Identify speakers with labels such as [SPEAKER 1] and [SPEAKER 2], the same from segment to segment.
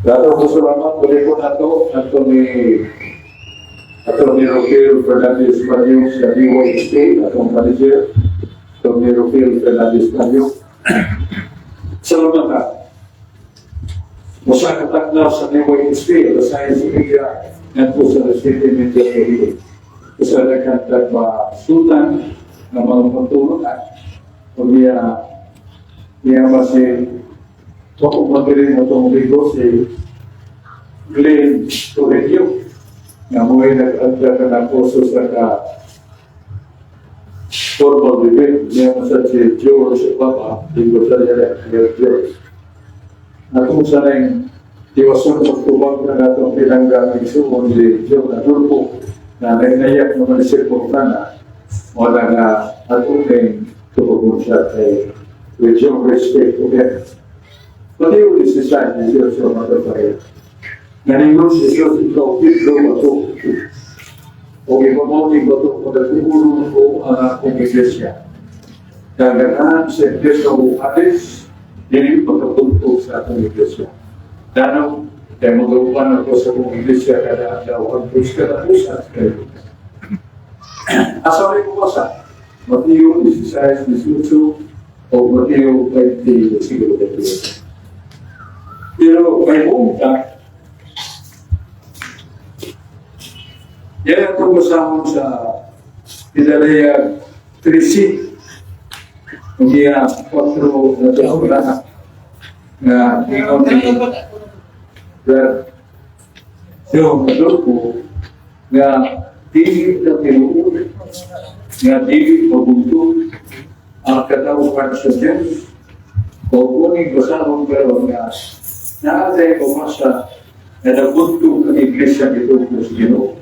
[SPEAKER 1] Dato ko salamat, balik ko na to, ato ni Roquel Fernandez Manyo sa DYSA, atong manager, ato ni Roquel Fernandez Manyo. Salamat ka. Usa ka tagna sa DYSP, alas 6:30, ngadto sa 7:30. Usa na kantag sultan nga mga pagtulunan. O niya, niya ba si Wako magdiri mo itong ligo si Glenn Torrejo nga mo'y nag-adda ka na kurso sa ka formal debate niya mo sa si George Papa ligo sa niya ni George. Atong sa nang tiwason pagtubag na natong pinangga igsuon si Joe Adolfo na nainayak naman si Fontana, wala nga atong ning tubugon siya kay with your respect to him. Mateo 16, 18, mga kapatid. Naningon si Jesus, "Ikaw, Pedro, bato. O ibabaw ni bato, pagkatulong ko ang akong iglesia. Gaganahan sa iglesia o Hades, dili pagkatugtog sa akong iglesia. Danong, kaya magawa ako sa akong iglesia kada adlaw ang Diyos katapusan sa kalibutan." Asa rin ko basa? Mateo 16, 18 o Mateo 20, versikulo 28. Pero may buong yan ang basahon sa Pinalaya 13. Unya 4 na to nga ingon ni Brad Joe Adolfo nga dili na tinuod nga dili mabuntog ang katawhan sa Diyos o kuning basahon karon nga naa tay pamasa na nabuntog ang iglesia ito sa Ginoo.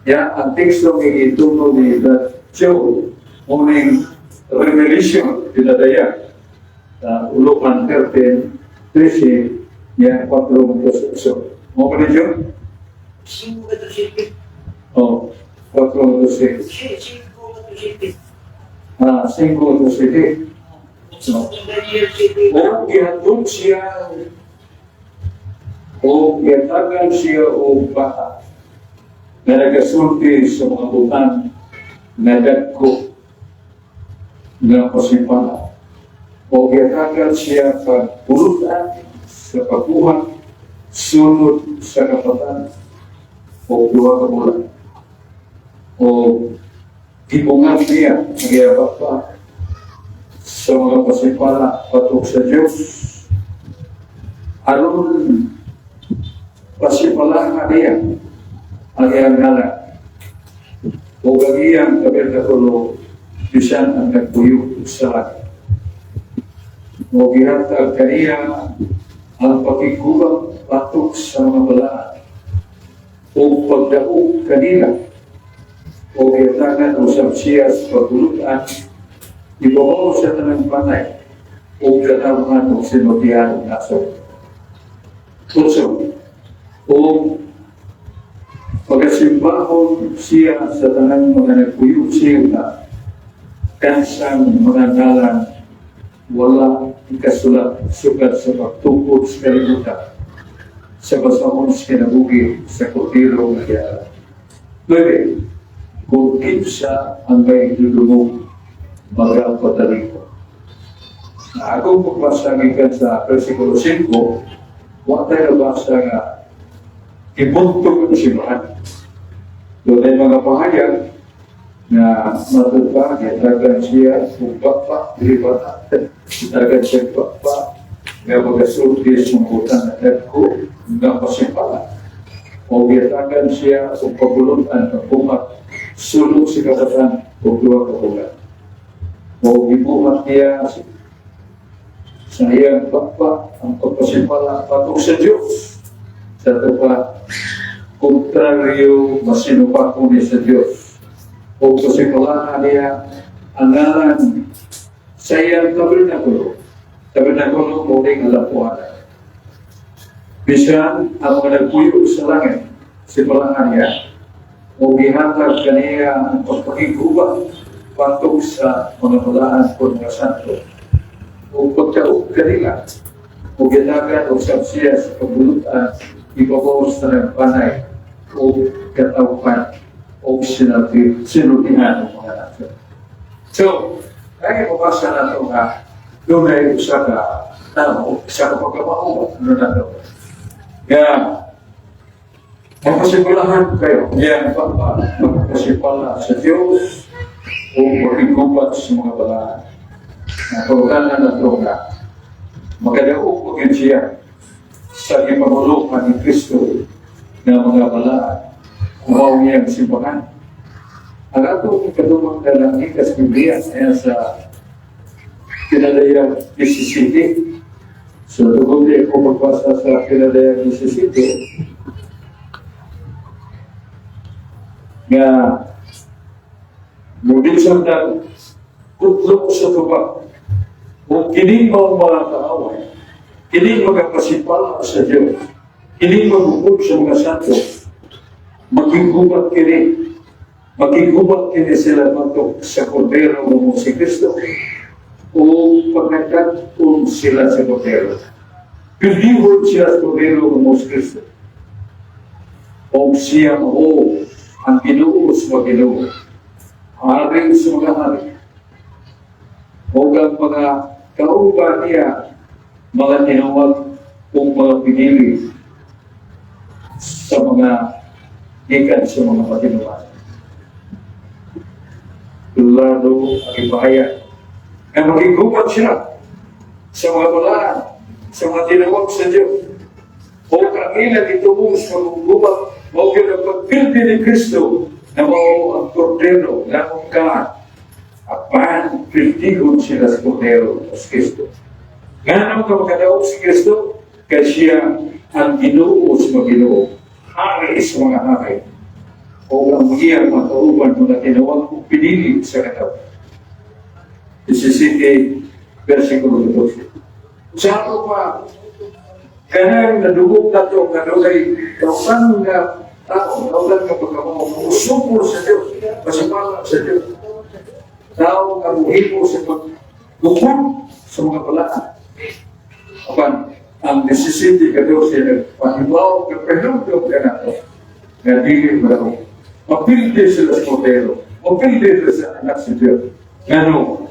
[SPEAKER 1] Ya, ang teksto ng ituno ni Brad Joe, uning Revelation, pinadaya, sa ulukan 13, 13, ya, 4 8. Mo ba ni Joe?
[SPEAKER 2] 5 ka to 7.
[SPEAKER 1] Oh, 4 to 6.
[SPEAKER 2] 5 ka to 7.
[SPEAKER 1] Ah, 5 to 7.
[SPEAKER 2] No. Daniel 7.
[SPEAKER 1] O gihandog siya o gihatagan siya og bata nga nagasulti sa mga butang nga dagko nga pasipala o gihatagan siya pagpulutan sa pagbuhat sunod sa kapatan o 2 ka bulan o gibungan niya ang iyang bapa sa mga pasipala batok sa Diyos aron pasipalahan niya ang iyang ngalan o ang iyang tabernakulo bisan ang nagpuyo sa langit. O gihatag kaniya ang pakigubang batok sa mga balaan o pagdaog kanila o gihatagan usab siya sa pagulutan ibabaw sa tanang panay o katawhan o sinutihan og nasod. Tutso, o pagasimbahon siya sa tanang mga nagpuyo siya kansang mga ngalan wala ikasulat sukad sa pagtukod sa kalibutan sa basahon sa kinabuhi sa kordero nga gihalad. Nueve, kung kinsa ang may dudungog, magapataliko. Na akong pagbasa gikan sa versikulo 5, wa tayo nabasa nga ibuntog ang simbahan. Doon ay mga pahayag na matud pa, gihatagan siya kung bapa, dili ba? Gihatagan siya bapa, nga magasulti sa mga butang na dagko, nga pasimpala. O gihatagan siya og pagulutan ng buhat, sulod sa kapatan o 2 ka bulan. O gibuhat niya sa iyang bapa ang pagpasimpala batok sa Diyos. Sa ito pa, kontraryo masinupako niya sa Diyos. O pasimpalahan niya ang ngalan sa iyang tabernakulo. Tabernakulo mo ning alapuan. Bisan ang mga nagpuyo sa langit, simpalahan niya, o gihatag kaniya ang pagpakiguba batok sa mga balaan o mga santo. O pagkaog kanila, o Ug gihatagan usab siya sa kabubut-an ibabaw sa tanang panay o katawhan o sinultihan ng mga nasyon. So, kaya mabasa nato nga dunay usa ka tao, usa ka pagkamao, ano nato? Nga, mapasibalahan kayo, yan pa ba, magpasibala sa Diyos o makigubat sa mga balaan. Napagkana na ito nga, makadaog mo gyud siya sa gipanguluhan ni Kristo nga mga balaan, mao iyang simbahan. Ang atong ikadumang dalangin sa Biblia ay sa Pinadayag 17. So, tugod di ako magbasa sa Pinadayag 17, nga mubilsan ng kutlo sa tubag o kining mga kaaway, kining mga pasipala sa Diyos, kining magukod sa mga santo, maging gubat kini sila matok sa kordero mo si Kristo o pagkatun sila sa kordero. Pilihon sila sa kordero mo si Kristo. O siya mao ang Ginoo sa mga Ginoo, hari sa mga hari. O ang mga kauban niya, mga tinawag o mga pinili sa mga gikan sa mga patinuan. Lalo ang ipahayag na maging siya sa mga balaan, sa mga tinawag sa Diyos. O ang ilang ituo sa mga mao gyud ang pagpildi ni Kristo na mao ang kordero nga kaan. Apan pildihon sila sa kordero sa Kristo. Ngano ka makadaog si Kristo? Kay siya ang Ginoo sa mga Ginoo, hari sa mga hari. O ang iyang mga kauban mga tinawag o pinili sa katawan. 17, versikulo 12. Sa ako pa, kanang nadugog na ito, nga dunay kauban nga tao, kauban nga pagkamao, musupol sa Diyos, pasipala sa Diyos. Tao nga muhimo sa pagbukod sa mga balaan. Apan, ang 17 ka-12 nagpahibaw, nagpahinumdum ka nato, nga dili mo. Mapildi sila sa kordero, mapildi sila sa anak sa Diyos. Ngano,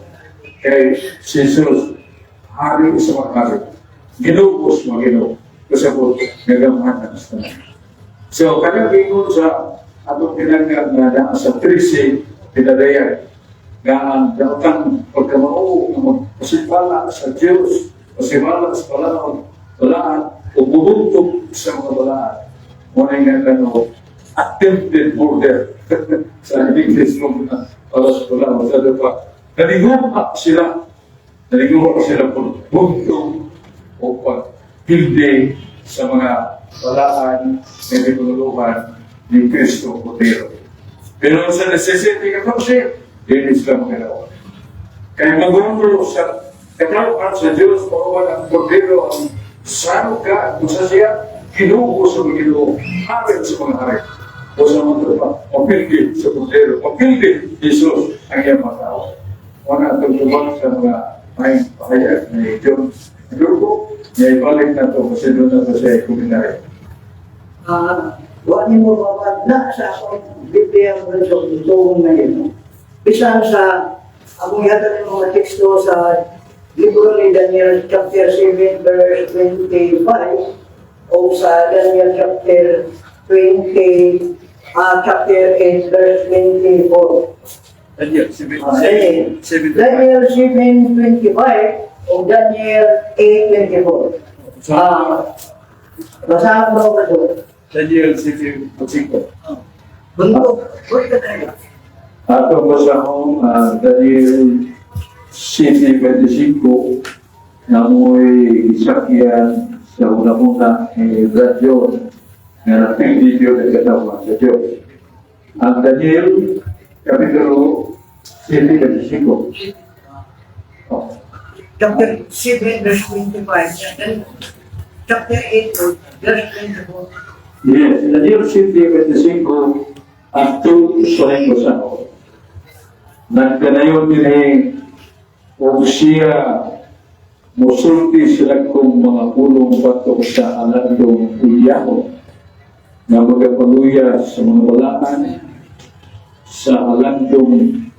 [SPEAKER 1] kay si Jesus, hari sa mga hari, Ginoo sa mga Ginoo, kasabot, nagamhanan sa tanan. So, kanang ingon sa atong tinanggap nga naa sa 13 pinadayag, nga ang daotang pagkamao nga magpasipala sa Diyos, pasipala sa balaan, balaan, o bubuntog sa mga balaan. Muna nga kano, attempted murder sa English mo na para sa balaan. Masyado pa. Naliguha sila. Naliguha sila buntog o pagpildi sa mga balaan na pinuluhan ni Kristo Kordero. Pero sa necessity ka dili sila magalaw. Kaya magulo sa katawhan sa Diyos, pauwan ang Kordero, ang sano ka, kung sa siya, Ginoo sa mga Ginoo, hari sa mga hari. O sa mga tropa, mapildi sa Kordero, mapildi Jesus ang iyang mga tao. Wala itong tubang sa mga may pahayag ni John Grupo, niya ibalik na ito kasi doon na ito sa komentaryo.
[SPEAKER 2] Ah, wa nimo mawad na sa akong Biblia mo sa tuong na yun. Bisan sa akong ihatag ng mga teksto sa libro ni Daniel chapter 7 verse 25 o sa Daniel chapter 20 chapter 8 verse 24.
[SPEAKER 1] Daniel, 7,
[SPEAKER 2] Okay.
[SPEAKER 1] 7,
[SPEAKER 2] Daniel 7:25 o Daniel 8:24. Basahan ko ba ito?
[SPEAKER 1] Daniel 7, 5.
[SPEAKER 2] Bunto, uy ka tayo.
[SPEAKER 1] Ato basahon Daniel 7:25 na mo'y gisakyan sa una-una ni Radyo nga napildi Diyos ang katawan sa Diyos. Ang Daniel, Kapitulo 7:25. Oh.
[SPEAKER 2] Chapter 7 verse 25 and chapter 8 verse 24.
[SPEAKER 1] Yes, Daniel 7:25 ang 2 sa basahon. Nagkanayon dinhi og siya Musulti sila kong mga pulong batok sa alandong uyahon nga magapaluya sa mga balaan sa alandong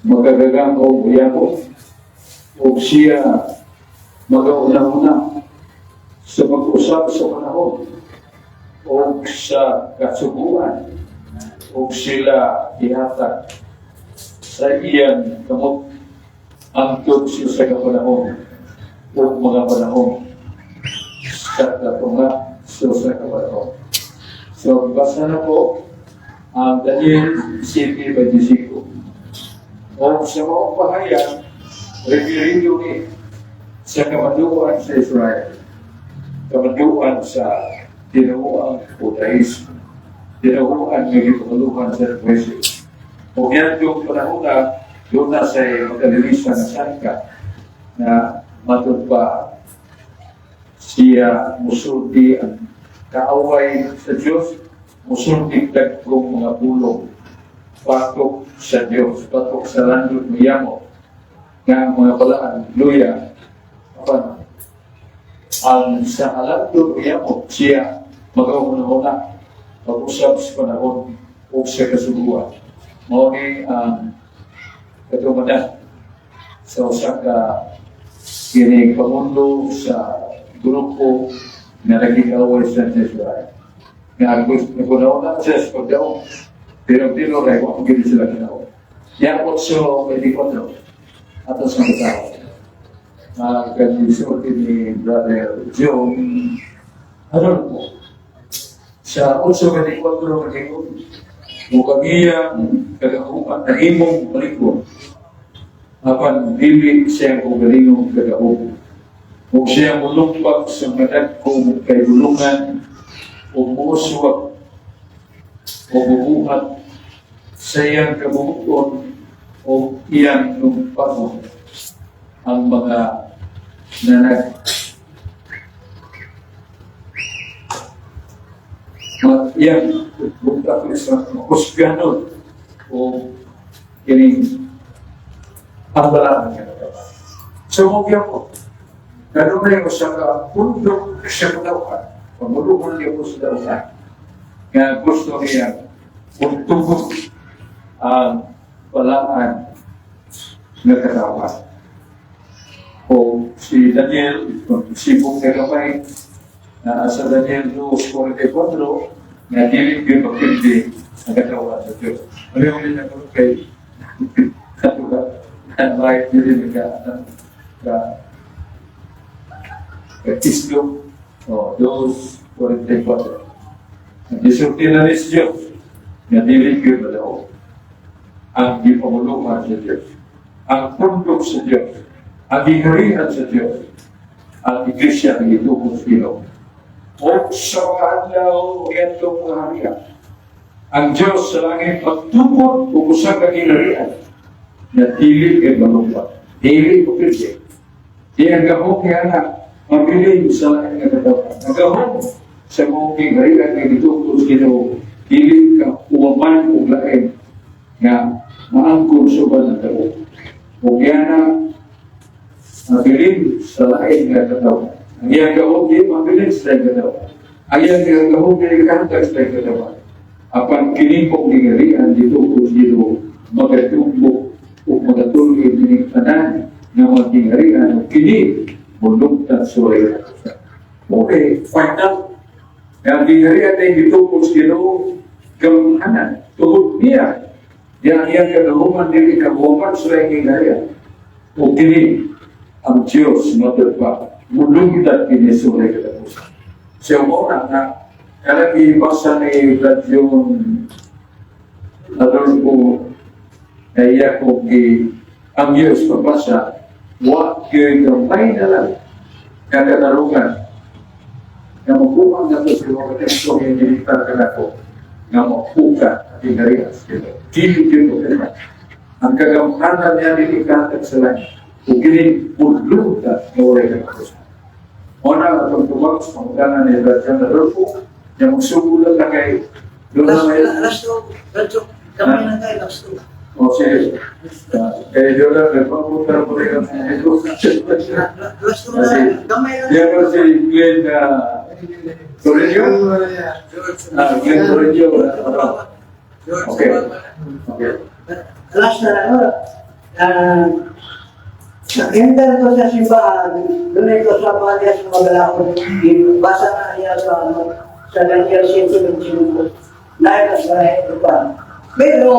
[SPEAKER 1] magagagahom uyahon, ug siya magauna-una sa pag-usap sa panahon o sa kasuguan, ug sila ihatag sa iyang kamot hangtod sa usa ka panahon o mga panahon sa katunga sa usa ka panahon. So, basa na po ang Daniel 7:25. O sa maong pahayag, referido ni sa kamanduan sa Israel, kamanduan sa tinuoang Judaismo, tinuoan nga gipanguluhan sa Moises. O yan yung panahon na doon na sa magalilisa na sangka na matud pa siya musulti ang kaaway sa Diyos, musulti dagkong mga pulong patok sa Diyos, patok sa landot miyamo nga ang mga balaan luya. Apan ang sa alandot miyamo, siya magauna-una pag-usap sa panahon o sa kasuguan. Mao ni ang katumanan sa usa ka kining pangulo sa grupo na naging-away sa Israel. Nga gusto na siya sa pagdaong, pero dilo rin, wa gid sila ginawa. Yan 8:24 ato sa tao. Nagkagisulti ni Brother Joe Adolfo. Sa 8:24 naging mukhang iyang kagahuman na imong balikon, apan dili siya kaugalingong kagahom. Ug siya mulumpak sa madagkong kahigulungan ug muuswak o bubuhat sa iyang kabubuton o iyang lumpagon ang mga nanag iyang bunta ko sa kusganon o kining ang balaan nga nagawa. So, mo po, kanunay ko sa pundok sa katawhan, pamuluhan niya ko sa dauhan, nga gusto niya untugod ang balaan nga katawhan. O si Daniel, sibong na gamay, na sa Daniel 2:44, nga dili gyud mapildi ang katawan sa Diyos. Ano yung ulit na kay katuga, ang right dili ka ka ka islo, o 2:44. Gisulti na ni Diyos, nga dili gyud madaog ang gipamuluhan sa Diyos, ang pundok sa Diyos, ang giharian sa Diyos, ang iglesia nga gitukod sa Ginoo. O sa mga adlaw ngadtong mga harian, ang Diyos sa langit magtukod og usa ka gingharian na dili kay malumpat, dili ko pirdi. Di ang gahom niya na mabilin sa lain nga katawhan. Ang gahom sa maong gingharian nga gitukod sa Ginoo, dili ka uwaman og lain nga maangkon sa uban ng tao. Ug yana mabilin sa lain nga katawhan. Ang iyang gahom di mabilin sa lain katawhan. Ang iyang gahom di kahatag sa lain katawhan. Apan kini pong gingharian gitukod sa Ginoo, magatumbok ug magatulid kining tanan nga mga gingharian ug kini mulugtan sa walay katapusan. Okay, final. Nga ang gingharian ay gitukod sa Ginoo gamhanan tungod niya. Yang iyang kagahuman dili kahuman sa laing gingharian. Ug kini ang Diyos matud pa mulugtan kini sa walay katapusan. Siya mo na nga kanang gibasa ni Brad yung Adolfo na iya ko gi ang Diyos pabasa wa gyud gamay na lang nga katarungan nga makuha nga to sa mga teksto nga ginita kanako nga mapuka ang gingharian sa Ginoo. Dili gyud mo ang kagamhanan niya dili kahatag sa langit ug kini mulugtan nga walay katapusan. Mao na atong tubag sa pangutana ni Brad John Adolfo nga magsugulan lang kay doon na
[SPEAKER 2] Last,
[SPEAKER 1] may
[SPEAKER 2] last two, last two. Kami na tayo, last two.
[SPEAKER 1] O sige. Kaya Jordan, nagpapunta na po rin ang
[SPEAKER 2] Gusto mo na, gamay lang.
[SPEAKER 1] Yan ba si Glenn Torreño? Glenn Torreño. Okay. Okay.
[SPEAKER 2] Last na lang, enter ko sa simbahan, doon ko sa mga niya sa mga. Basa na niya sa, ano, sa Daniel 5:25. Dahil mas marahil pa. Pero,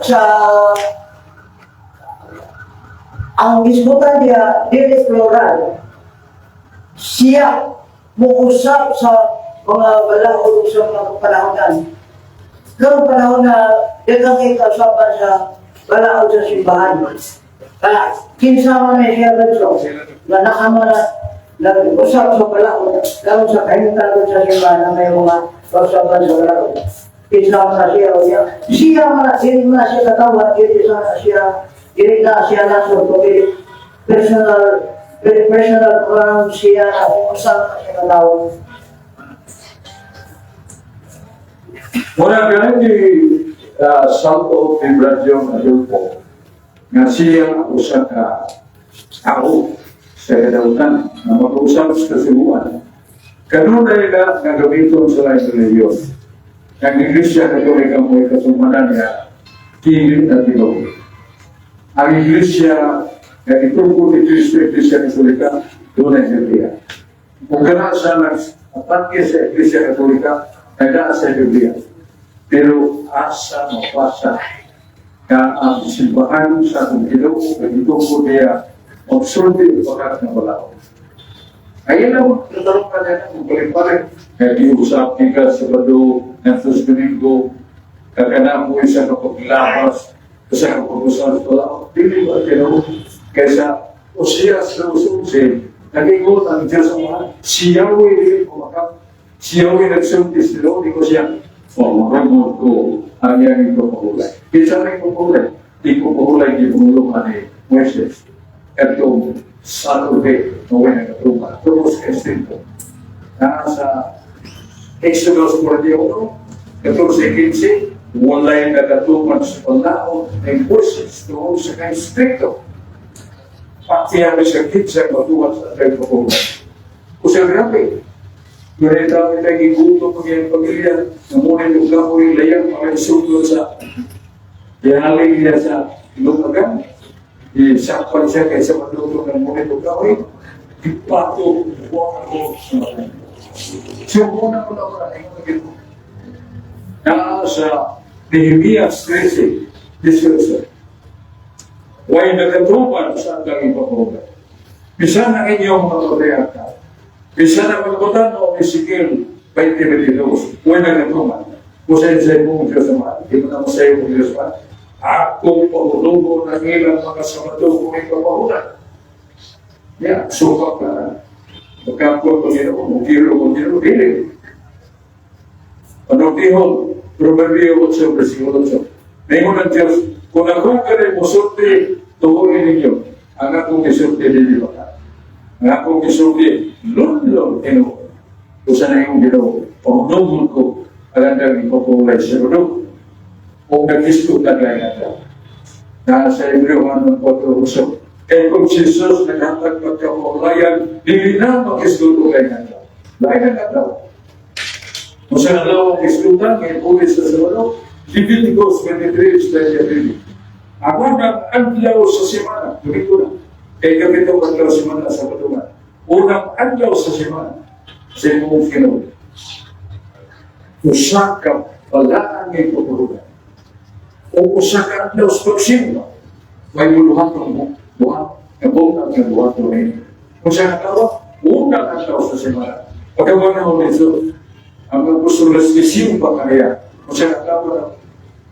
[SPEAKER 2] sa ang isbutan niya, dili plural. Siya muusap sa mga balaod sa mga panahonan. Noong panahon na daghang kay kausapan sa balaod sa simbahan. Kaya, kinsa man na siya Renzo, na nakama na nag-usap sa balaod, karon sa kahimtang sa simbahan na may mga kausapan sa balaod. Kinsa man na siya, o siya, siya man na, dili man na siya katawa, dili na siya, dili na siya nasod, kundi personal, very personal ground siya na usap na siya katawa.
[SPEAKER 1] Muna ka ni Salto ni Brad John Adolfo nga siya usa ka tao sa kadautan nga mag-usap sa kasibuan. Kanunay na nga gamiton sa laing relihiyon. Ang Iglesia Katolika mo katumanan nga dili na tinuod. Ang Iglesia nga gitukod ni Cristo, Iglesia Katolika, dunay Biblia. Kung gana sa nag-atake sa Iglesia Katolika, nagdaa sa Biblia. Pero asa mapasa nga ang simbahan sa atong Ginoo nga gitukod niya magsulti og bakat nga balaod. Ayun ang tatanong ka niya kung palit-palit. Kaya giusap ni ka sa Sabado, ngadto sa Domingo, kakana mo isa ka paglapas, isa ka pag-usap sa balaod. Dili ba tinuod? Kaysa Osias 2:11, nag-ingon ang Diyos ang mga, si Yahweh dili kumakap. Si Yahweh nagsulti sa Lord, di ko siya, pamurumod ko ang iyang ipapahulay. Kinsa rin ipapahulay? Di ko pahulay di panguluhan ni Moises. Katong Saturday, na way nagatuman. Tungkol sa instinto. Nasa Exodus 41, 14-15, walay nagatuman sa palaot ng Moises tungkol sa kay stricto. Pati sa kitsa matuwan sa atay pahulay. Kusang grabe. Ngunit ang nagigutom ang iyang pamilya, namunay yung kahoy, layang mga isugod sa dihaling niya sa lumagan. Isakpan siya kaysa magluto ng ngunit yung kahoy. Ipato, buwan ako sa mga. So, una ko na wala, ay mga ginoo. Nasa Nehemias 13, 18. Way nagatuman sa andang ipapuga. Bisan ang inyong mga patriarka, bisan ang magbutan mo Ezekiel 20:22, way nagatuman. Kung sa mong Diyos naman, di mo na mo sa iyong Diyos naman, ako pahulogo ng ilang mga Sabado kung ipapahulan. Ya, supak ka. Pagkakot ko Ginoo, mugiro ko Ginoo, dili. Panugdihon, Proverbio 8, versikulo 8. Ningon ang Diyos, kung ako kani musulti, tuhuin ninyo. Ang akong gisulti dili ba? Ang akong gisulti, lunlong tinuod. Kung sa na iyong Ginoo, pahunungon ko, ang andang ipapulay sa mundo. Kung nag-isko ka gaya na. Nasa Hebreo 4:8. Kaya kung si Jesus naghatag pagkapaulayan, dili na mag-isguto kay nga. Lain ang adlaw. Kung sa adlaw ang isgutan, ngay pulis sa Sabado, Leviticus 23:23. Ako ng adlaw sa semana, Domingo na. Kay kapito adlaw sa semana sa Sabado. Unang adlaw sa semana, sa imong Ginoo. Usa ka balaan ngay pagulugan. O usa ka adlaw sa pagsimba, may buluhaton mo, buhat, nga nga buhaton ini. Kung sa adlaw, unang adlaw sa semana. Pagkawa na mo dito, ang apostoles ni simba kaniya. Kung sa adlaw na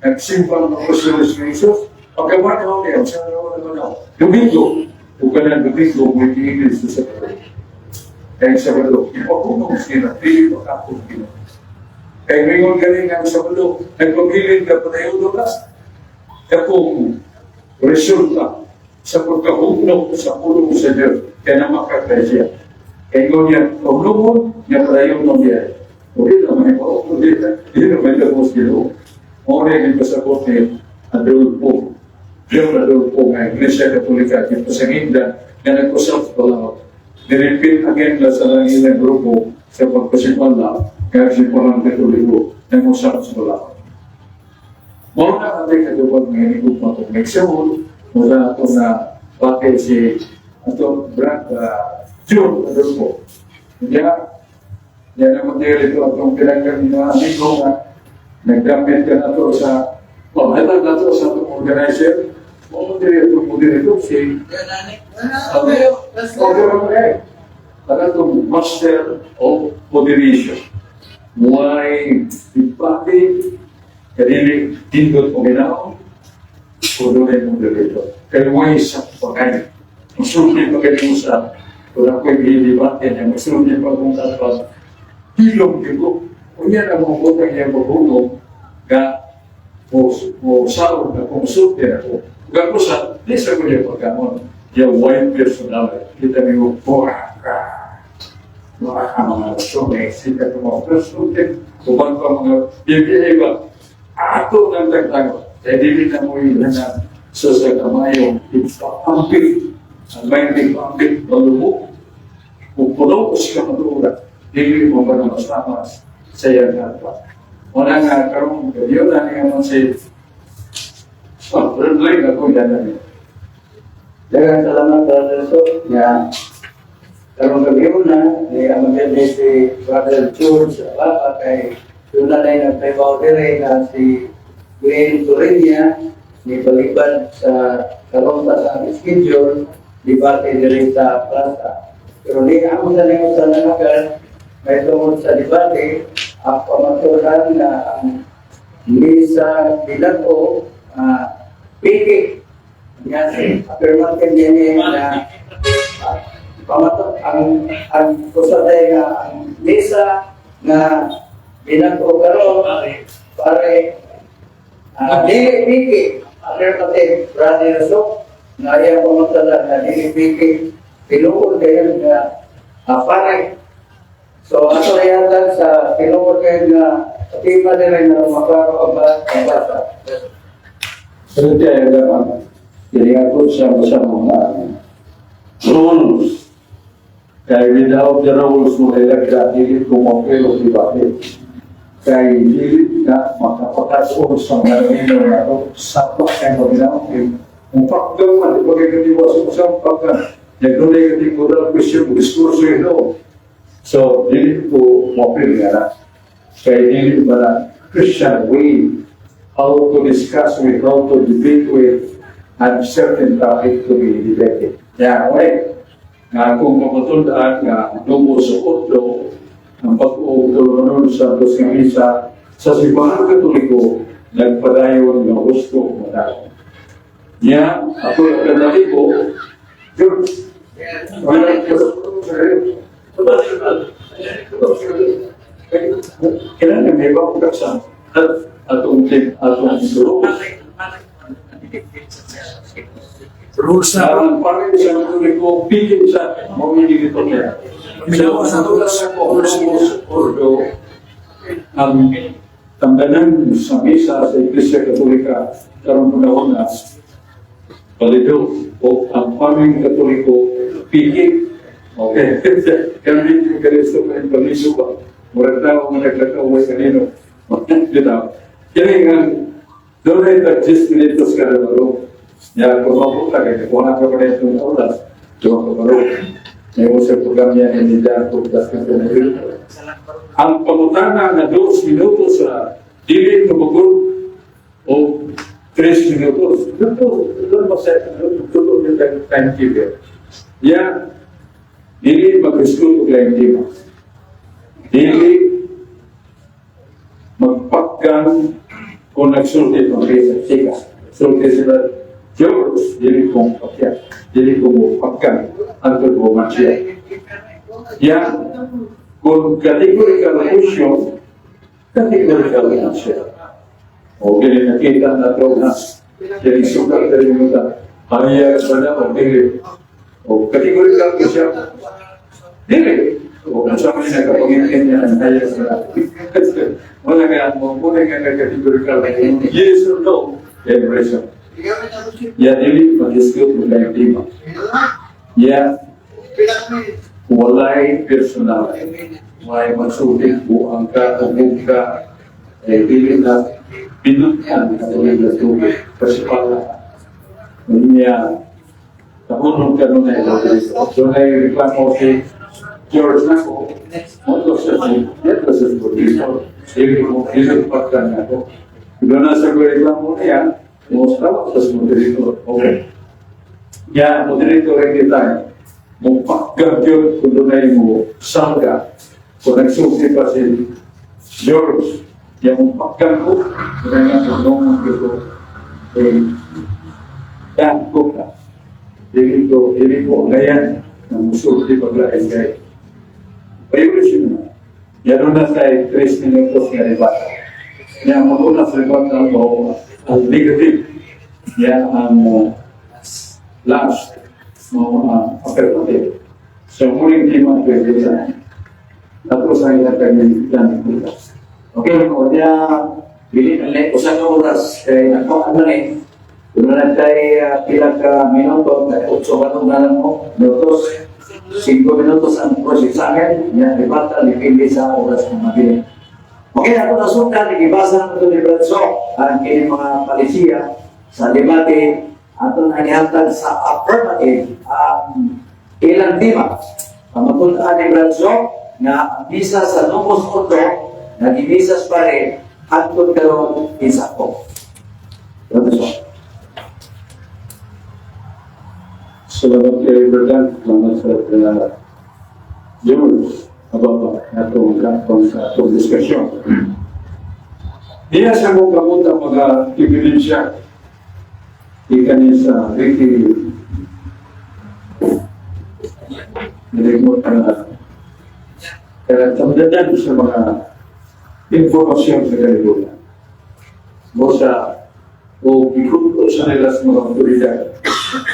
[SPEAKER 1] nagsimba ang apostoles ni Jesus, pagkawa na mo niya, sa adlaw na mo Domingo, ug kanang Domingo, may kiinis sa Sabado. Kaya Sabado, ipapunong sila, dili makapong Ginoo. Kaya ngayon galing ang Sabado, nagpabilin ka padayon ka, katong resulta sa pagkahugno sa pulong sa Diyos, kaya na makakaya siya. Kaya ngayon niya, paglumon, niya padayon mo niya. O di naman, o di, di naman tapos Ginoo. Mao ni gipasabot ni Adolfo, John Adolfo nga Iglesia Katolika, gipasanginda nga nag-usap sa balaod. Ni-repeat again na sa ilang grupo sa pagpasimala nga simbahan Katoliko nag-usap sa balaod. Mao na ang katubag nga hinigugma kong nagsuhol, mula ato na bakit si ato Brad John Adolfo. Kaya, yan naman dito atong pinanggang mga amigo nga nagdamit ka na to sa, oh, hatag na to sa atong organizer, mo diri itong moderator si Okay, okay. Itong master of moderation. Why debate, kadili dindot o ginaw, o doon ay moderator. Kaya why sa pagay. Musulti pa kayo sa, kung ako'y gilibate niya, musulti pa kung tapos, hilom ko. Unya na mga butang iyang pagulong, nga mo mo saon na konsulti ako. Ug sa di sa ko niya pagkamon. Ya way personal. Kita mi mo ka. Mga ka mga rason eh, sika ko mga konsulti, uban pa mga BBA ba, ato ng tagtango. Kaya dili na mo yun na sa kamayong ipaambit, ang may ipaambit, malumo, kung puno sa kamatuoran, dili mo ba na masama sa iyang kapwa. Wala nga karong gabi na nga man si, oh, Brad ako yan na.
[SPEAKER 2] Daghang salamat, Brother So, nga karong gabi na ni ang maganda si Brother George Ababa kay doon na na nagtrabaho dire na si Gwen Torenia ni baliban sa karong ta sa aming schedule debate dire sa plaza. Pero ni ako sa ninyo sa nanagan may tungod sa debate ang pamaturan na ang misa bilato piki nga affirmative din na pamato ang kusatay nga ang misa nga binato karon pare dili piki affirmative, Brother So, nga iyang pamatalan na dili piki, tinuod kayo nga pare. So ato yata sa tinuod kayo nga tema nila nga maklaro ang ang basa.
[SPEAKER 1] Pero tayo naman, kaya ako sa mga rules. Kaya without the rules mo kaya dili ko mapelo di ba? Kaya dili na makapakasuon sa mga nino na ito, sa kay maginaw. Kung pakdang man, di ba kayo katiwa sa usang pagka, nagdunay ka di moral question, diskurso ito. So, dili ko mapil nga na. Kaya dili ba na Christian way how to discuss with, how to debate with, and certain topic to be debated. Yeah, okay. Nga kung mapatundaan nga nubo sa otlo, ang pag-uog tulunan sa dos nga misa sa simbahan Katoliko, nagpadayon nga gusto madako. Niya, ako nagkanahibo, George, kailangan may ba sa atong team, atong rules.
[SPEAKER 3] Rules na bro.
[SPEAKER 1] Ang pare sa Katoliko, pili sa mamili dito niya.
[SPEAKER 3] Paminawa sa rules.
[SPEAKER 1] Rules, ordo, ang tangganan sa misa sa Iglesia Katolika karong panahon na balido o ang paming Katoliko piki. Okay. Kaya hindi Kristo pa yung balido ba? Murag tao nga naglakaw kanino. Di ba? Kaya nga, doon ay tag 10 minutos kada baro. Ya, kung mabuta kaya kung ka pa rin itong oras, doon ka baro. May sa program niya hindi dyan kung das ka. Ang pangutana na 2 minutos sa dili tumugol o 3 minutos. Doon mo sa doon yung timekeeper. Ya, dili mag-exclude og laing tema. Dili magpakgan kung nagsulti pang sika. Sulti sila, George, dili kong pakya. Dili ko mo pakgan. Antod mo man siya. Ya, kung categorical question, categorical answer. O gini nakita na ito na jadi sukat dari muta. Hanya ba na o dili. O categorical ko siya. Dili. O kung sa mga nagkapangingin niya ang kaya sa wala nga mo muna nga nagkategorikal yes or no kay Bresson. Ya, dili mag-dispute mo kayo tema. Ya, walay personal. Walay magsulti, buang ka, ugog ka, eh, dili na pinutyan ka tuloy na tubig. Kasi pala, niya, kahunong ka nun ay. So, may reklamo si George na ko, moto sa si, dito sa moderator, dili mo, dili pagka na ko. Doon na sa reklamo niya, mo sa moderator. Okay. Ya, moderator anytime. Mo pagkagyod kung doon ay mo salga. Kung nagsulti pa si George, yung pagkang ko, kaya nga kung nung ko, eh, yan ko na. Dili ko, ngayon, na musulti paglain kay. Violation na. Yan na sa 3 minutos nga debate. Yan, mag-una sa debate mo, ang negative. Yan ang last mo affirmative. So, muling tema pwede sa tapos ang ilang yan.
[SPEAKER 4] Okay, o niya, bili na lang usa ka oras kay ako ano ni. Doon na kay pila ka minuto, kay 8 ka na lang mo, minutos, 5 minutos ang project sa akin, niya debata, depende sa oras ng mabili. Okay, ako nasukan, ibasa na ito ni Brad Sok, ang kini mga palisiya sa debate, ato na nihatag sa affirmative ang ilang tema. Ang matun-an ni Brad Sok, nga ang misa sa Novus Ordo, nagimisas pa rin, hangtod karon isa ko. Brad Sok.
[SPEAKER 1] Salamat kay Berdan, salamat sa George about atong katong sa atong diskusyon. Diya sa mong kamuta mga ebidensya ikan niya sa Ricky nilimot na kaya tamdadan sa mga informasyon sa kalibutan. Mo sa o gikuto sa nila sa mga otoridad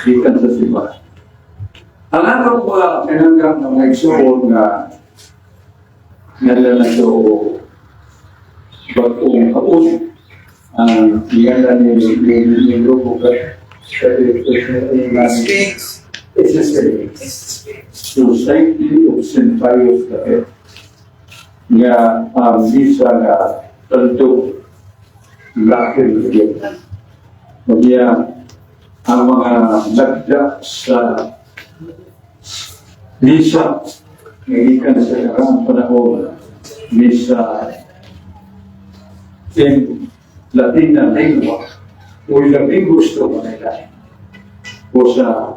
[SPEAKER 1] gikan sa simbahan. Ang atong mga tinanggap ng mga igsuon nga nila na ito bagong kaus ang giganda ni grupo ka SSA, Society of St. Pius the Tenth, nga ang misa nga tanto Latin gyud. Kaya ang mga nagda sa misa gikan sa karang panahon, misa in Latin na lingua o labing gusto nila o sa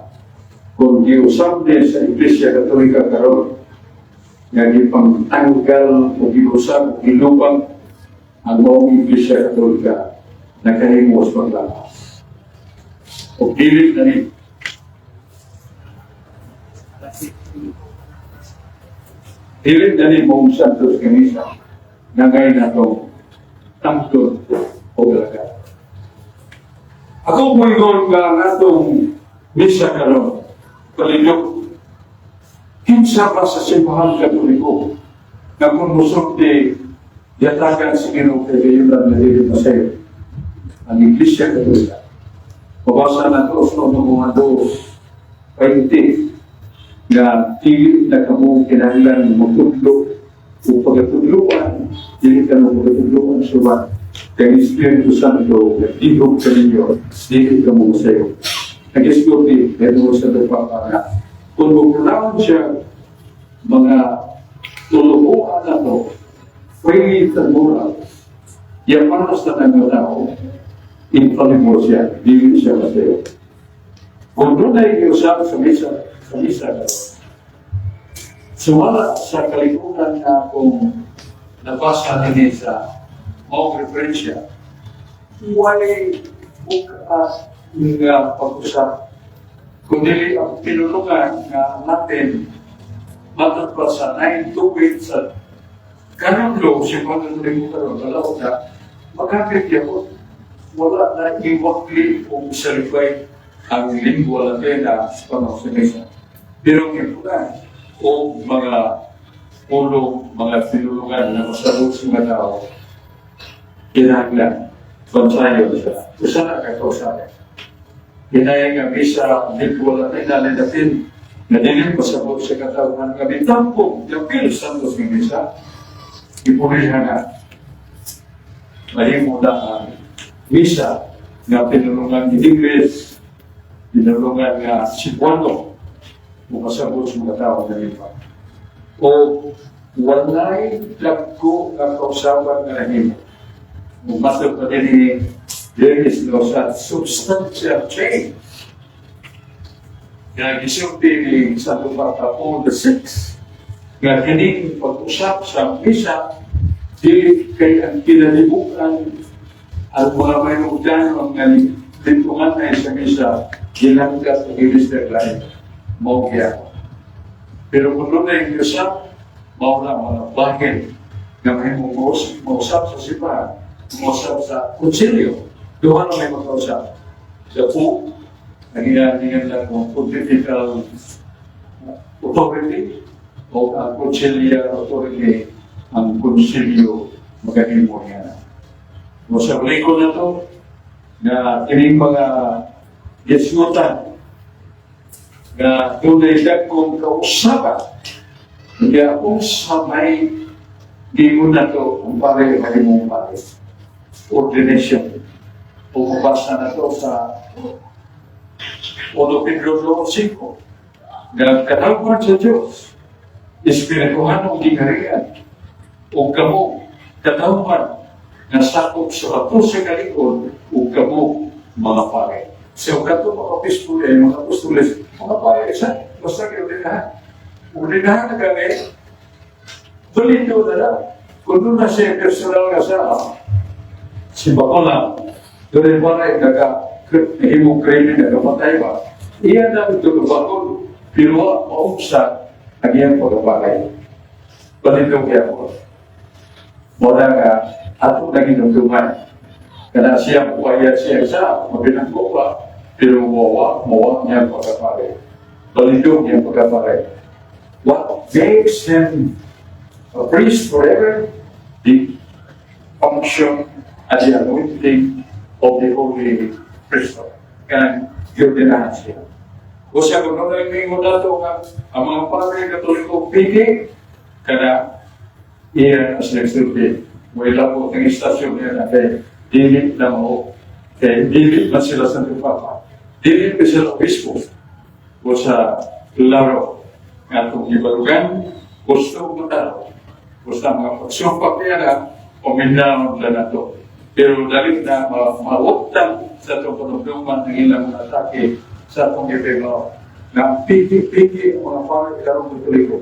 [SPEAKER 1] kung giusap din sa Iglesia Katolika karon nga gipangtanggal o giusap o gilubang ang maong Iglesia Katolika, nakahimo sa paglapas o dili na ni dili na ni mong Santos Kanisa nga ngayon na itong tangtod o galaga. Ako moingon nga ang atong misa karon palindot. Kinsa pa sa Simbahan Katoliko nga kung musulti yatagan sa Ginoo kay gayon lang na dili masayo ang Iglesia Katolika? Mabasa na ito sa mga 2:20 nga dili na kamo kinahanglan motudlo o pagkatudloan, dili ka mo pagkatudloan subat kay Espiritu Santo nagtihog sa ninyo, dili ka mo sayo. Nag-istorti pero sa Papa nga kung mo siya mga tulubuan na to, faith and moral yan para sa mga tao, infallible siya, dili siya masayo. Kung doon ay iusap sa misa, sumala sa kalikuran na kung nabasa nini sa maong referensya, walay bukas nga pag-usap kundi ang pinulungan nga natin matod pa sa 9 tuwid sa canon law, si Panginoon karon wala na magkapit yun, wala na iwakli o isalubay ang lingua Latina sa panahon sa misa. Pero ang ipunan o mga Pulong, mga pinulungan na masabot sa mga tao, kinahanglan, bansayo siya. Usa na ka kausaban. Hinaya nga misa, wala na inalinatin, nga dili pasabot sa katawhan nga bitampong, yapil sa santos ng misa, ipulihan na. Mahimo na ang misa nga pinulungan ni English, pinulungan nga Cebuano, mukasabot sa mga tao nga lipa. O walay dagko nga kausaban nga nahimo. Umasok pa din ni there is no such substantial change. Nga gisulti ni Santo Papa Paul VI nga kining pag-usap sa misa dili kay ang kinalibukan ang mga mayroon ang nga lintungan na sa misa gilangkat ang Mr. Lain mao gyapon. Pero kung doon na yung usap, mao na mga bahin nga mahimong mausap sa simbahan, mausap sa konsilyo, duha na may makausap. Sa po, ang iyang lang ng pontifical authority o ang conciliar authority, ang konsilyo magahimo niya. O sa liko na to, na kining mga gisgutan nga dunay dagkong kausaban, kaya kung sa may gingon na to, ang pare mahimong pare. Ordination. O mabasa na to sa 1 Pedro 2.5 nga katawhan sa Diyos, espirituhanong gingharian, o kamo, katawhan nga sakop sa bato sa kalikod, o kamo, mga pare. So, kato mga apostoles, mga apostoles, mga pare, isa, basta kayo ordinahan. Ordinahan na kami, balindo na lang. Kung doon na siya personal nga sa, si Bacola, doon ay pare, nagka, nahimong krimen, nagapatay ba? Iyan ang tulubakon, pero maumsa ang iyang pagkapatay. Balindong kaya po. Wala nga, ato na ginugduman. Kana siya buhaya siya sa mabinangko pa, pero mawa, mawa niya ang pagkapare. Balindong niya ang pagkapare. What makes him a priest forever? The unction and the anointing of the Holy Priesthood. Kanang giordinahan siya. O siya, kung nung nagmingon nato nga ang mga pare Katoliko piki, kana iya as nagsulti. May labo ng istasyon niya na kay dili na mao. Kay dili na sila sa Papa. Dili pa sila obispo. O sa klaro nga itong gibarugan, gusto mo tao. Basta mga pagsumpak niya na, paminaon na nato. Pero dali na mawutang sa itong panugduman ng ilang mga atake sa atong ipingaw na piki-piki ang mga pare karong Katoliko.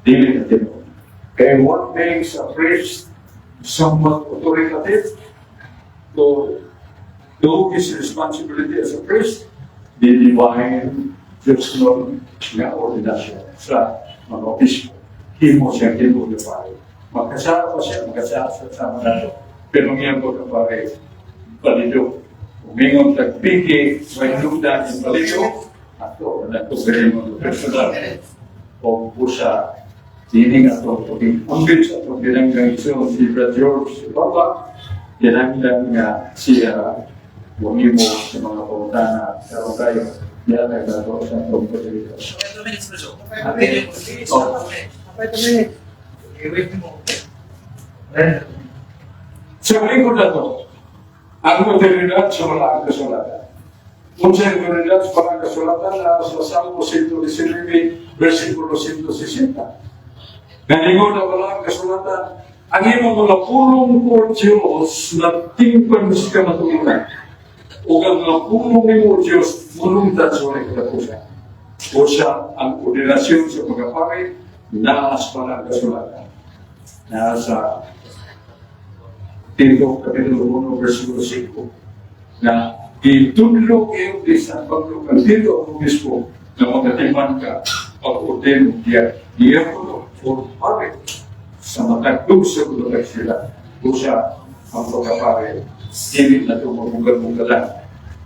[SPEAKER 1] Dili na tinuod. Kaya what makes a priest somewhat authoritative to do his responsibility as a priest? The divine personal nga ordinasyon sa mga obispo. Himo siya tinuod na pare. Magkasama pa siya, magkasama sa sama nato. Pero ngayon ko na pare, balido. Umingon tagpiki, may hinugdan yung balido, ato, na ito mo personal. O busa, dini nga ito, paging sa itong ginanggang iso, si Brad George, si Papa, ginanggang nga siya, mo sa mga pangutana, karon kayo, yan ang nato sa itong pagdito.
[SPEAKER 3] 2 minutes na siya.
[SPEAKER 1] Oh.
[SPEAKER 2] 5 minutes.
[SPEAKER 3] I-wait mo.
[SPEAKER 1] Sa lingkod na to, ang otoridad sa wala ang kasulatan. Unsa ang otoridad sa wala ang kasulatan na sa Salmo 119, versikulo 160. Naningon na wala ang kasulatan, ang imong mga pulong o Diyos na tingpan sa kamatuoran. O ang mga pulong nimo, Diyos, mulungtad sa walay katapusan. O siya, ang ordinasyon sa pagkapare, naa sa wala ang kasulatan. Naa sa Tito, Kapitulo 1, versikulo 5, na itudlo kayo di San Pablo Cantito ang obispo na magatiman ka pag-ordeno diya diakono or pare sa matagdog sa bulag sila o siya ang pagkapare dili na ito mabugal-bugalan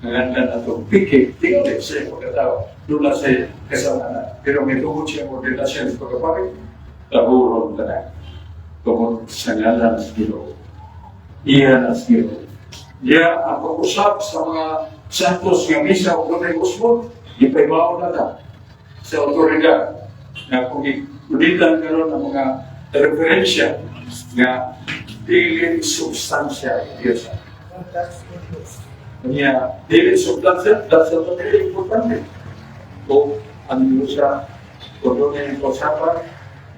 [SPEAKER 1] nanganda na ito piki tingnan sa iyong pagkatao doon na sa kasalanan, pero may tungkol siya ang ordinasyon sa pagkapare. Tahuron tanan. Tungod sa ngalan sa Ginoo. Iya na sa Ginoo. Iya ang pag-usap sa mga santos nga misa o dunay usbon, gipaybaw na ta sa otoridad na kung ikulitan karon ang mga referensya nga dili substansya Diyos. Niya, dili substansya, that's a very importante. O ang Diyos sa kung doon yung kausapan,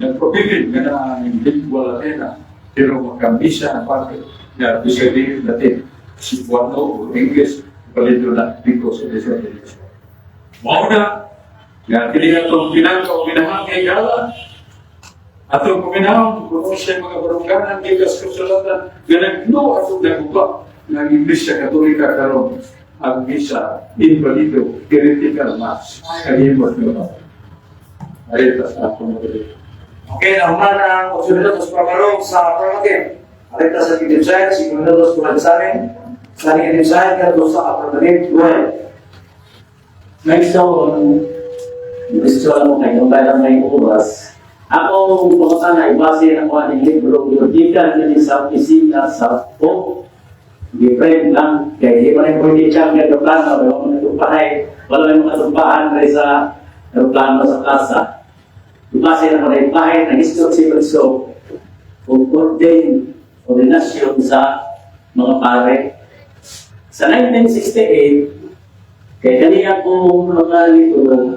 [SPEAKER 1] nagpabilin nga na ang lingua Latina, pero makamisa ang parte nga bisag dili Latin, Cebuano o English, balido na dito sa Diyos. Mao na, nga kini atong pinaka o minahang gala, atong paminahon, kung siya mga barungganan, gikas kasulatan, nga nagno atong naguba ng Iglesia Katolika karon ang misa invalido, heretical mass, kalimot nyo. Ay, tas akong mga.
[SPEAKER 4] Okay, nahuman ang 8 minutos pamarong sa affirmative. Arita sa negative side, 5 minutos mula sa amin. Sa negative side, kanto sa affirmative. Go ahead.
[SPEAKER 5] Next on, gusto lang mo kayo, dahil may oras. Ako, pangutana, ibase na ko ang libro, gikan din sa opisina sa o giprint lang, kaya di pa rin pwede siyang aeroplano, wala mo natupahay, wala may mga tumpahan rin sa aeroplano sa plaza. Ibase na ko na ipahay, nag-istorsi si Prinso, o ordain, ordinasyon sa mga pare. Sa 1968, kaya kani akong mga libro,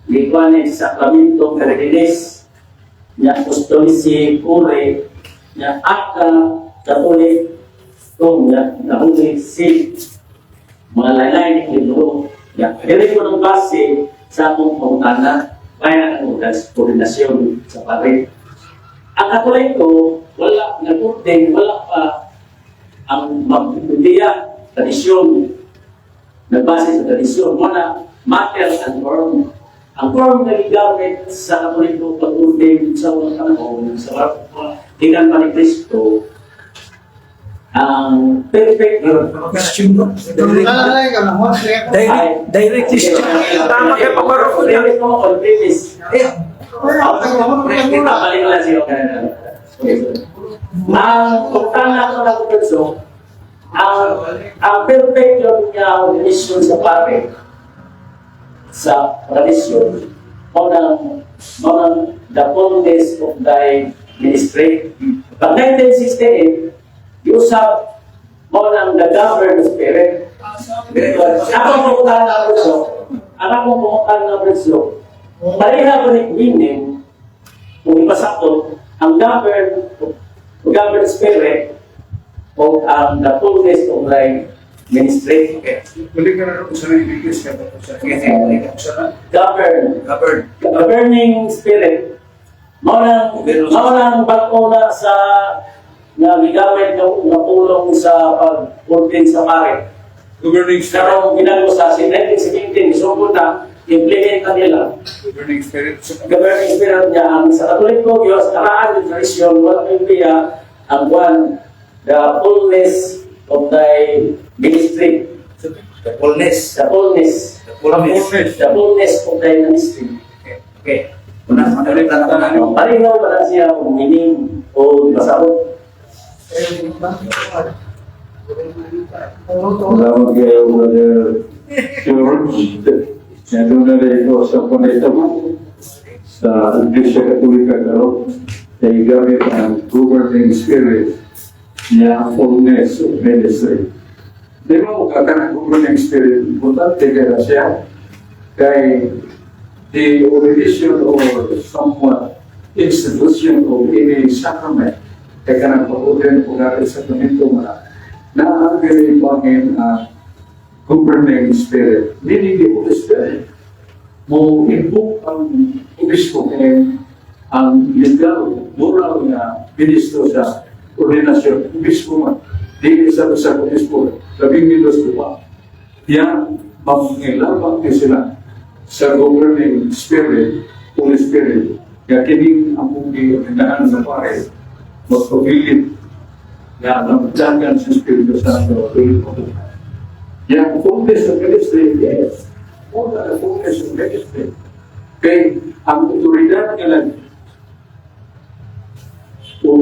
[SPEAKER 5] gikuan ni Sacramento Cardenes, niya Apostolici Curae, niya Acta Catholic, kung niya nahuli si mga laylay ng libro. Niya, dili ko ng base sa akong pangutana, kaya ang ordinasyon sa pare. Ang Katoliko, wala nag-ordain, wala pa ang mabibigya, tradisyon, nagbase sa tradisyon, wala matter and form. Ang form na gigamit sa Katoliko pag-ordain sa unang panahon, sa tingnan pa ni Kristo, ang perfect
[SPEAKER 3] Direct, direct question. Tama kay Pamarong niya.
[SPEAKER 5] Direct mo on premise. Balik lang siya. Ang pagtanga ko na kurso, ang perfect yun nga ordination sa pare sa tradisyon, mao nang the fullness of thy ministry. Pag 1968, giusap mao nang the governed spirit. Ako pumuntahan na kurso, ang akong pumuntahan na kurso, pareha ko ni meaning, kung ipasakot, ang governed spirit o ang the fullness of thy ministry.
[SPEAKER 1] Okay. Uli ka na rin sa English ka ba? Sa
[SPEAKER 5] Govern.
[SPEAKER 3] Govern.
[SPEAKER 5] Governing spirit. Mao nang bag-o na sa nga gigamit nga pulong sa pag-ordain sa pare.
[SPEAKER 1] Governing spirit.
[SPEAKER 5] Pero ginago sa 1917, isugod na, implement na nila.
[SPEAKER 1] Governing spirit.
[SPEAKER 5] Governing spirit niya, ang sa Katoliko, Diyos, karaan yung tradisyon, wala kayong biya, ang one, the fullness of thy ministry.
[SPEAKER 3] The fullness.
[SPEAKER 5] The fullness.
[SPEAKER 3] The fullness.
[SPEAKER 5] The fullness of thy ministry.
[SPEAKER 3] Okay. Una, ulit na na.
[SPEAKER 5] Pareho pa na siya kung meaning o pasabot.
[SPEAKER 1] Salamat kayo, Brother George. Yan doon na rin ito sa panitabo sa Iglesia Katolika karon ay gamit ang governing spirit niya, fullness of ministry. Di ba mo kakanang governing spirit, importante kaya siya kay the ordination or somewhat institution of any sacrament kay kanang pag-ordain po natin sa sakramento nga na ang very bangin ang governing spirit, meaning the Holy Spirit. Mo invoke ang obispo kay ang legal, moral nga ministro sa ordinasyon, obispo man. Di isa sa obispo, labing milos pa. Yan, mangilabang ni sila sa governing spirit, Holy Spirit. Kaya kining among giordinahan sa pare, magpabilit nga namdagan sa Espiritu Santo. Yang fullness of ministry, yes. All the fullness of ministry. Kay ang otoridad nga nag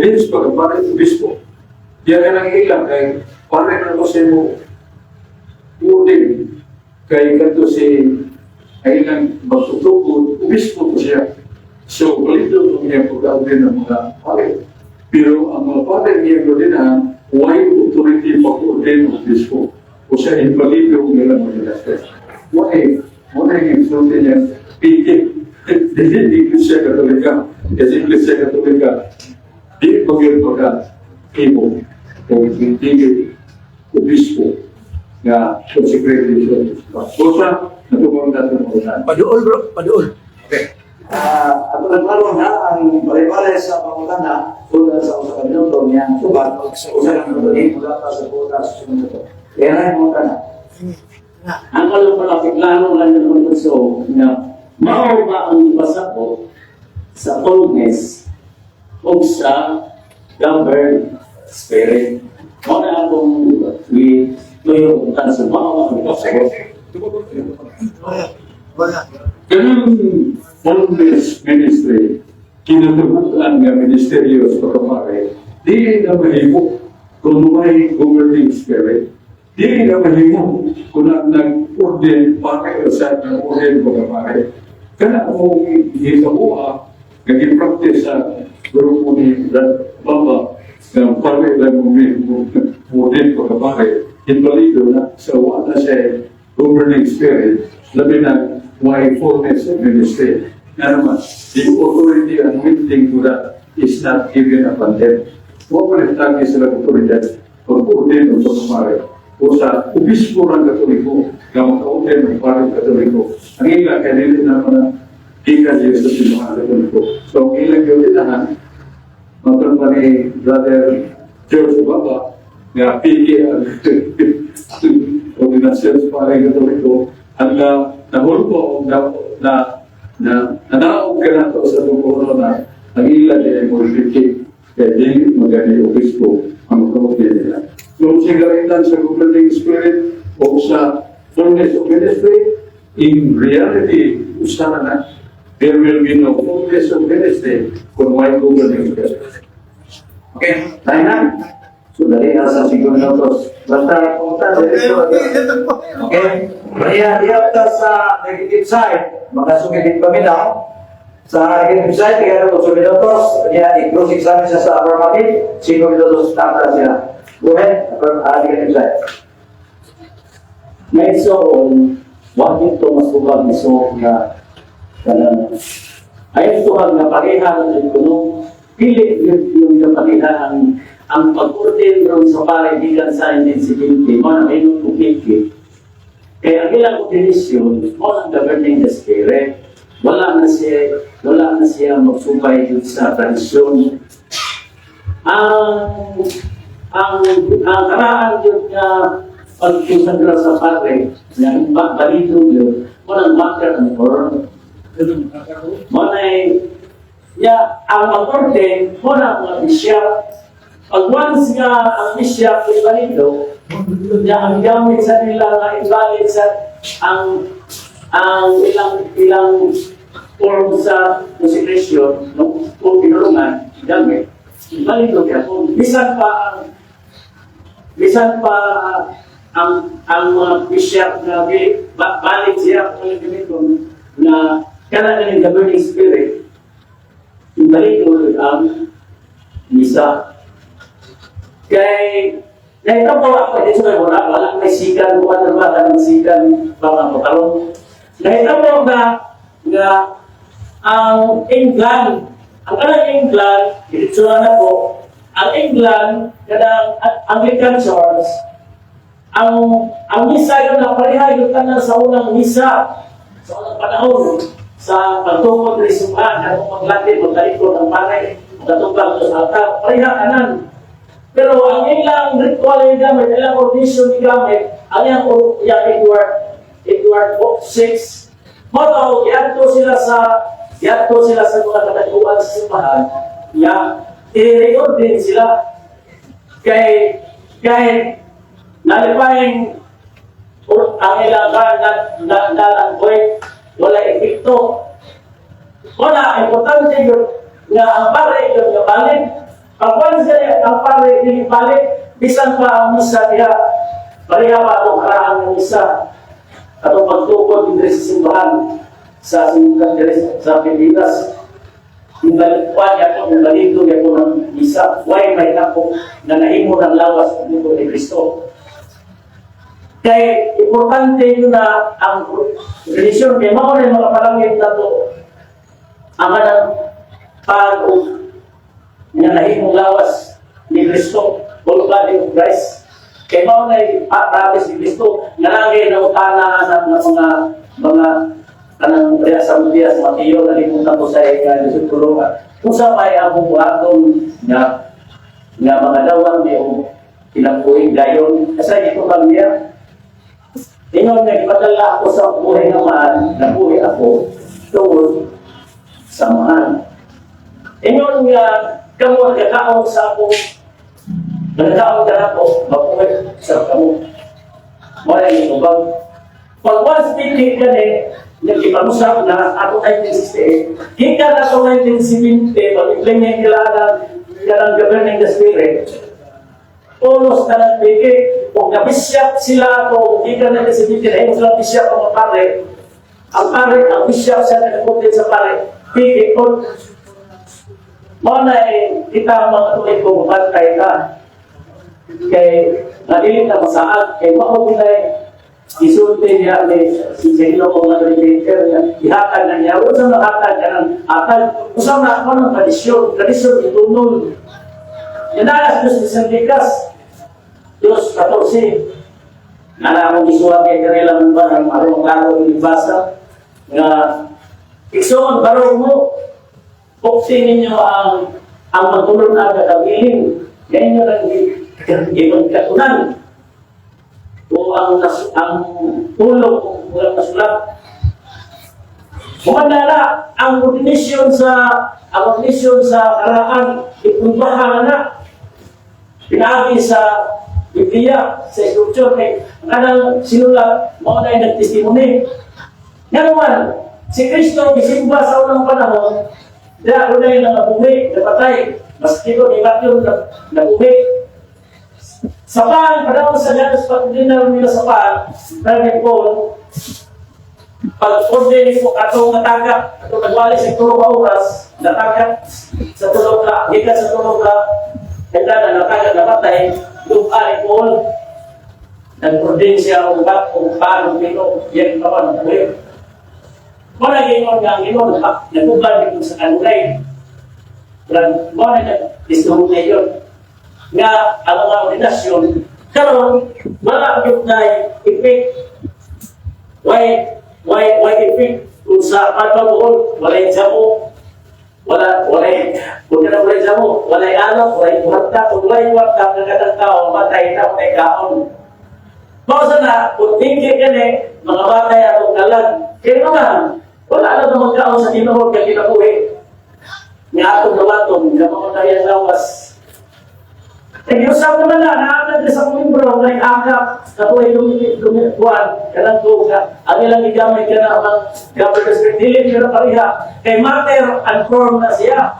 [SPEAKER 1] Nag-ordain sa pagkapare, obispo. Diyan ka nang ilang kay pare na ko sa imo ordain. Kay kadto si ang ilang magtutukod, obispo ko siya. So, palito ko niya pag-ordain ng mga pare. Pero ang mga pare niya ordinahan, why authority pag-ordain ng obispo? O siya invalido ang ilang mga. Why? Wala yung insulti niya, piki. Dili Iglesia Katolika. Kasi Iglesia Katolika, di magyud maka imo o hindi obispo nga consecrated siya. Busa, natubang natin mo na.
[SPEAKER 3] Paduol, bro, paduol.
[SPEAKER 4] Okay. Ato lang karon ha, ang bale-bale sa pangutana, sulod sa 1 ka minuto niya ang tubag, 1 ka minuto ni mula pa sa buta sa minuto. Kaya na yung pangutana.
[SPEAKER 5] Ang kalong pala, klaro lang yun ang so, nga, mao ba ang ibasa ko sa fullness o sa governed spirit? Mao na akong tuyo ang tanso. Mao ang ibasa ko.
[SPEAKER 1] Ganun fullness ministry, kinatubukan nga ministeryo sa pagkapare, di na mahimo kung may governing spirit. Di na mahimo kung nag-ordain pare o sa nag-ordain pagkapare. Kana mo hitabuha, nag-practice sa grupo ni Brad Baba, nga pare lang mo ordain pagkapare, invalido na sa wala siya governing spirit, labi na why fullness of ministry. Nga naman, the authority anointing to that is not given upon them. Huwag mo rin tagi sila otoridad pag-ordain o pagpapare. O sa obispo ng Katoliko, nga maka-ordain ng pare Katoliko. Ang ilang kay dili na mga gikan diya sa simbahan Katoliko. So ang ilang yung matun pa ni Brother George Baba, nga piki ang ordinasyon sa pare Katoliko, ang na nahulpo na na na nanaog ka na to sa dugo na ang ila di ay mo piki kay dili magani obispo ang makamuti nila. So singaritan sa governing spirit o sa fullness of ministry, in reality, usa na na. There will be no fullness of ministry kung may governing spirit.
[SPEAKER 4] Okay, tayo na. So, dali na sa 5 minutos. Basta pumunta, diretso. Okay? Kaya diyan ta sa negative side, makasugid kami na. Sa negative side, kaya 8 minutos, kaya i-cross examine siya sa affirmative, 5 minutos tama sila. Go ahead, negative side.
[SPEAKER 5] Ngayon, so, wag dito mas ubag iso nga kanang ay ito ang napareha ng kuno pili yung napareha ang pag-ordain ron sa pare gikan sa 1970 mo na may piki kaya ang ilang ordinasyon mo ang governing the spirit, wala na siya magsubay dun sa tradisyon. Ang karaan yun nga pagkusangra sa pare nga balito yun mo ng matter and form mo na ya ang mag-ordain mo na mga bishop. Pag once nga ang bishop ibalido ya, ang gamit sa nila nga invalid sa ang ilang ilang form sa consecration no kung pinulungan gamit invalido kaya kung bisan pa ang mga bishop na valid siya kung gamiton na kana na ng governing spirit, invalido ang misa kay kay po ako dito kay wala wala may sikan ko ano ba kanang sikan ba nga karon nahitabo nga nga ang England, ang kanang England dito na po ang England, kanang Anglican Church, ang misa yun na pareha yung tanan sa unang misa sa unang panahon sa pagtungkol diri sa simbahan katong maglatid magtalikod ang pare magkatubang sa altar, pareha tanan. Pero ang ilang ritual yung gamit, ilang ordination yung gamit, ang iyang iyang Edward Edward 6 mo to, giadto sila sa mga kataguan sa simbahan ya, i-reordain sila kay kay nalipayng or ang ilang na na na ang void, wala epekto. Wala importante yun nga ang pare yun nga valid. Pag once gani ang pare dili balik, bisan pa ang misa diha, pareha pa atong karaan ng misa. Atong pagtukod diri sa simbahan, sa simbahan diri sa Pilipinas. Yung balikwan niya po, yung balito niya po ng misa, why may nako na nahimo ng lawas ng dugo ni Kristo. Kay importante yun na ang religion, kay mao na yung mga palangit na to, ang kanang pag nga nahimong lawas ni Kristo, whole body of Christ. Kay mao na yung promise ni Kristo, nga lagi na utana ng mga kanang diya sa Matias, Mateo, nalimutan ko sa disipulo nga. Kung sa may ang buhaton nga nga mga dawang ni o kinabuhi dayon, kasi ito kang niya. Ingon nga ipadala ako sa buhay ng maan, nabuhi ako tungod sa amahan. Ingon nga kamo nagkakaon sa ako, nagkakaon ka na ako, mabuhi sa kamo. Mao na yung tubag. Pag once pili ka ni, nagipag-usap na ako 1968, gikan na ako 1970, pag-implement nila ng kanang governing the spirit, ulos na ng piki, kung nabisyap sila ako, gikan na 1970, na sila bisyap ang mga pare, ang pare, ang bisyap siya nagkutin sa pare, piki ko, mao na eh, kita ang mga tuloy ko, bantay ka. Kay, nadili na masaag, kay mao ginay, isulti niya ni si Ginoo nga Peter niya, ihatag na niya, unsa na hatag ka ng hatag, unsa na ako ng tradisyon, tradisyon itunol. Yan na, Diyos ni San Lucas, Diyos 14, na akong gisuwat kay kanila ba ng marong klaro ibasa nga igsoon barog mo, puksin ninyo ang magtulon na kabilin, ganyan nyo lang ipagkatunan o ang tulong o mga nasulat. Mukhang na ang ordination sa karaan, ipuntahan na pinaagi sa Biblia, sa scripture, kay kanang sinulat, mao na yung nagtestimony. Nga naman, si Kristo gisimba sa unang panahon, diya ako na yung nabuhi, napatay. Maski ko, di ba yun nabuhi? Sa pan, panahon sa Janus pag-dinner nila sa pan, Brother Paul, pag order ko atong natagak, atong nagwali sa tulo ka oras, natagak sa tulo ka, gikan sa tulo ka, kaya na natagak, napatay, lupa ni Paul, nag-ordain siya og bat og paano pino, yan naman, buhi. Wala gingon nga ang Ginoo nagubal dito sa kanunay. Pero mo na nag-testimony yun. Nga ang mga ordinasyon, karon wala gyud na effect. Why effect kung sa pagbabuon, walay jamo, wala, walay, kung ka na walay jamo, walay alok, walay kwarta, kung walay kwarta, ang katang tao, matay na, walay kaon. Mao sa na, kung tingki ka ni, mga batay atong kalag, kaya naman, wala na naman kaon sa Ginoo kay kinabuhi. Nga atong dawaton, nga mamatay ang lawas. Nag-usap naman na, naanad sa akong libro, nga akap, na buhay lumikuan, kanang ko nga, ang ilang gigamit ka na ang government spirit, dili nyo na pareha. Kay matter and form na siya.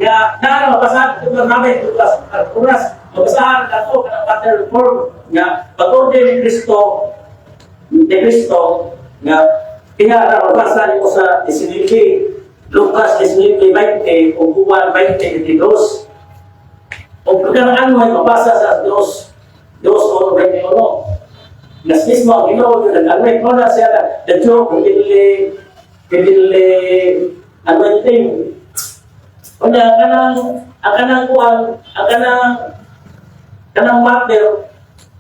[SPEAKER 5] Nga, na, mabasahan ito na namin, tulas, oras, mabasahan na ito, kanang matter and form, nga, pag-order ni Kristo, nga, kaya na mabasa niyo sa 19, Lucas 19:20, o Juan 20:22. O kanang ano ay mabasa sa Diyos, Diyos o 21. Nas mismo ang Ginoo yung nag-anoint mo na siya na the joke, heavenly anointing. Unya, ang kanang kuan, ang kanang, kanang matter,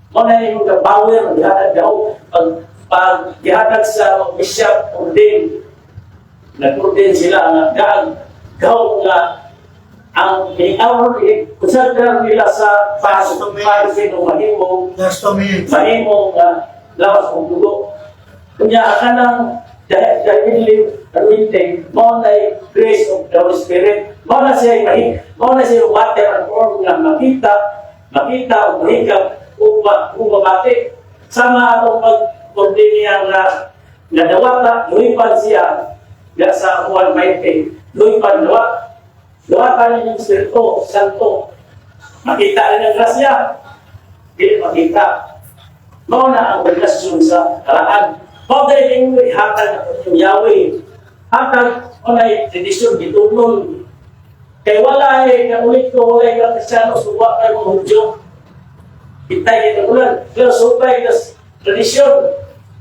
[SPEAKER 5] mo na yung the power, gihatag daw, pag gihatag sa bishop ordain, nag-ordain sila nga gaag, gaw nga ang i-hour consider nila sa pag o mahimo
[SPEAKER 6] Last 2 minutes.
[SPEAKER 5] Mahimo nga lawas og dugo. Kunya ang kanang the heavenly anointing mao na grace of the Holy Spirit. Mao na siya mahi, mao na siya water and form nga makita, makita o mahikap o o mabati. Sama atong pag niya nga nga dawata, luipan siya nga sa Juan 20, luipan dawat. Duwatan ninyong Espiritu Santo. Makita rin ang grasya. Dili makita. Mao na ang relasyon sa karaan. Mao dahil yung hatag na yung Yahweh. Hatag, o na tradisyon, gitunon. Kay wala eh, Katoliko, wala eh, Kristyano, suwa kayo mga Hudyo. Itay ito ulan. Pero supay ito tradisyon.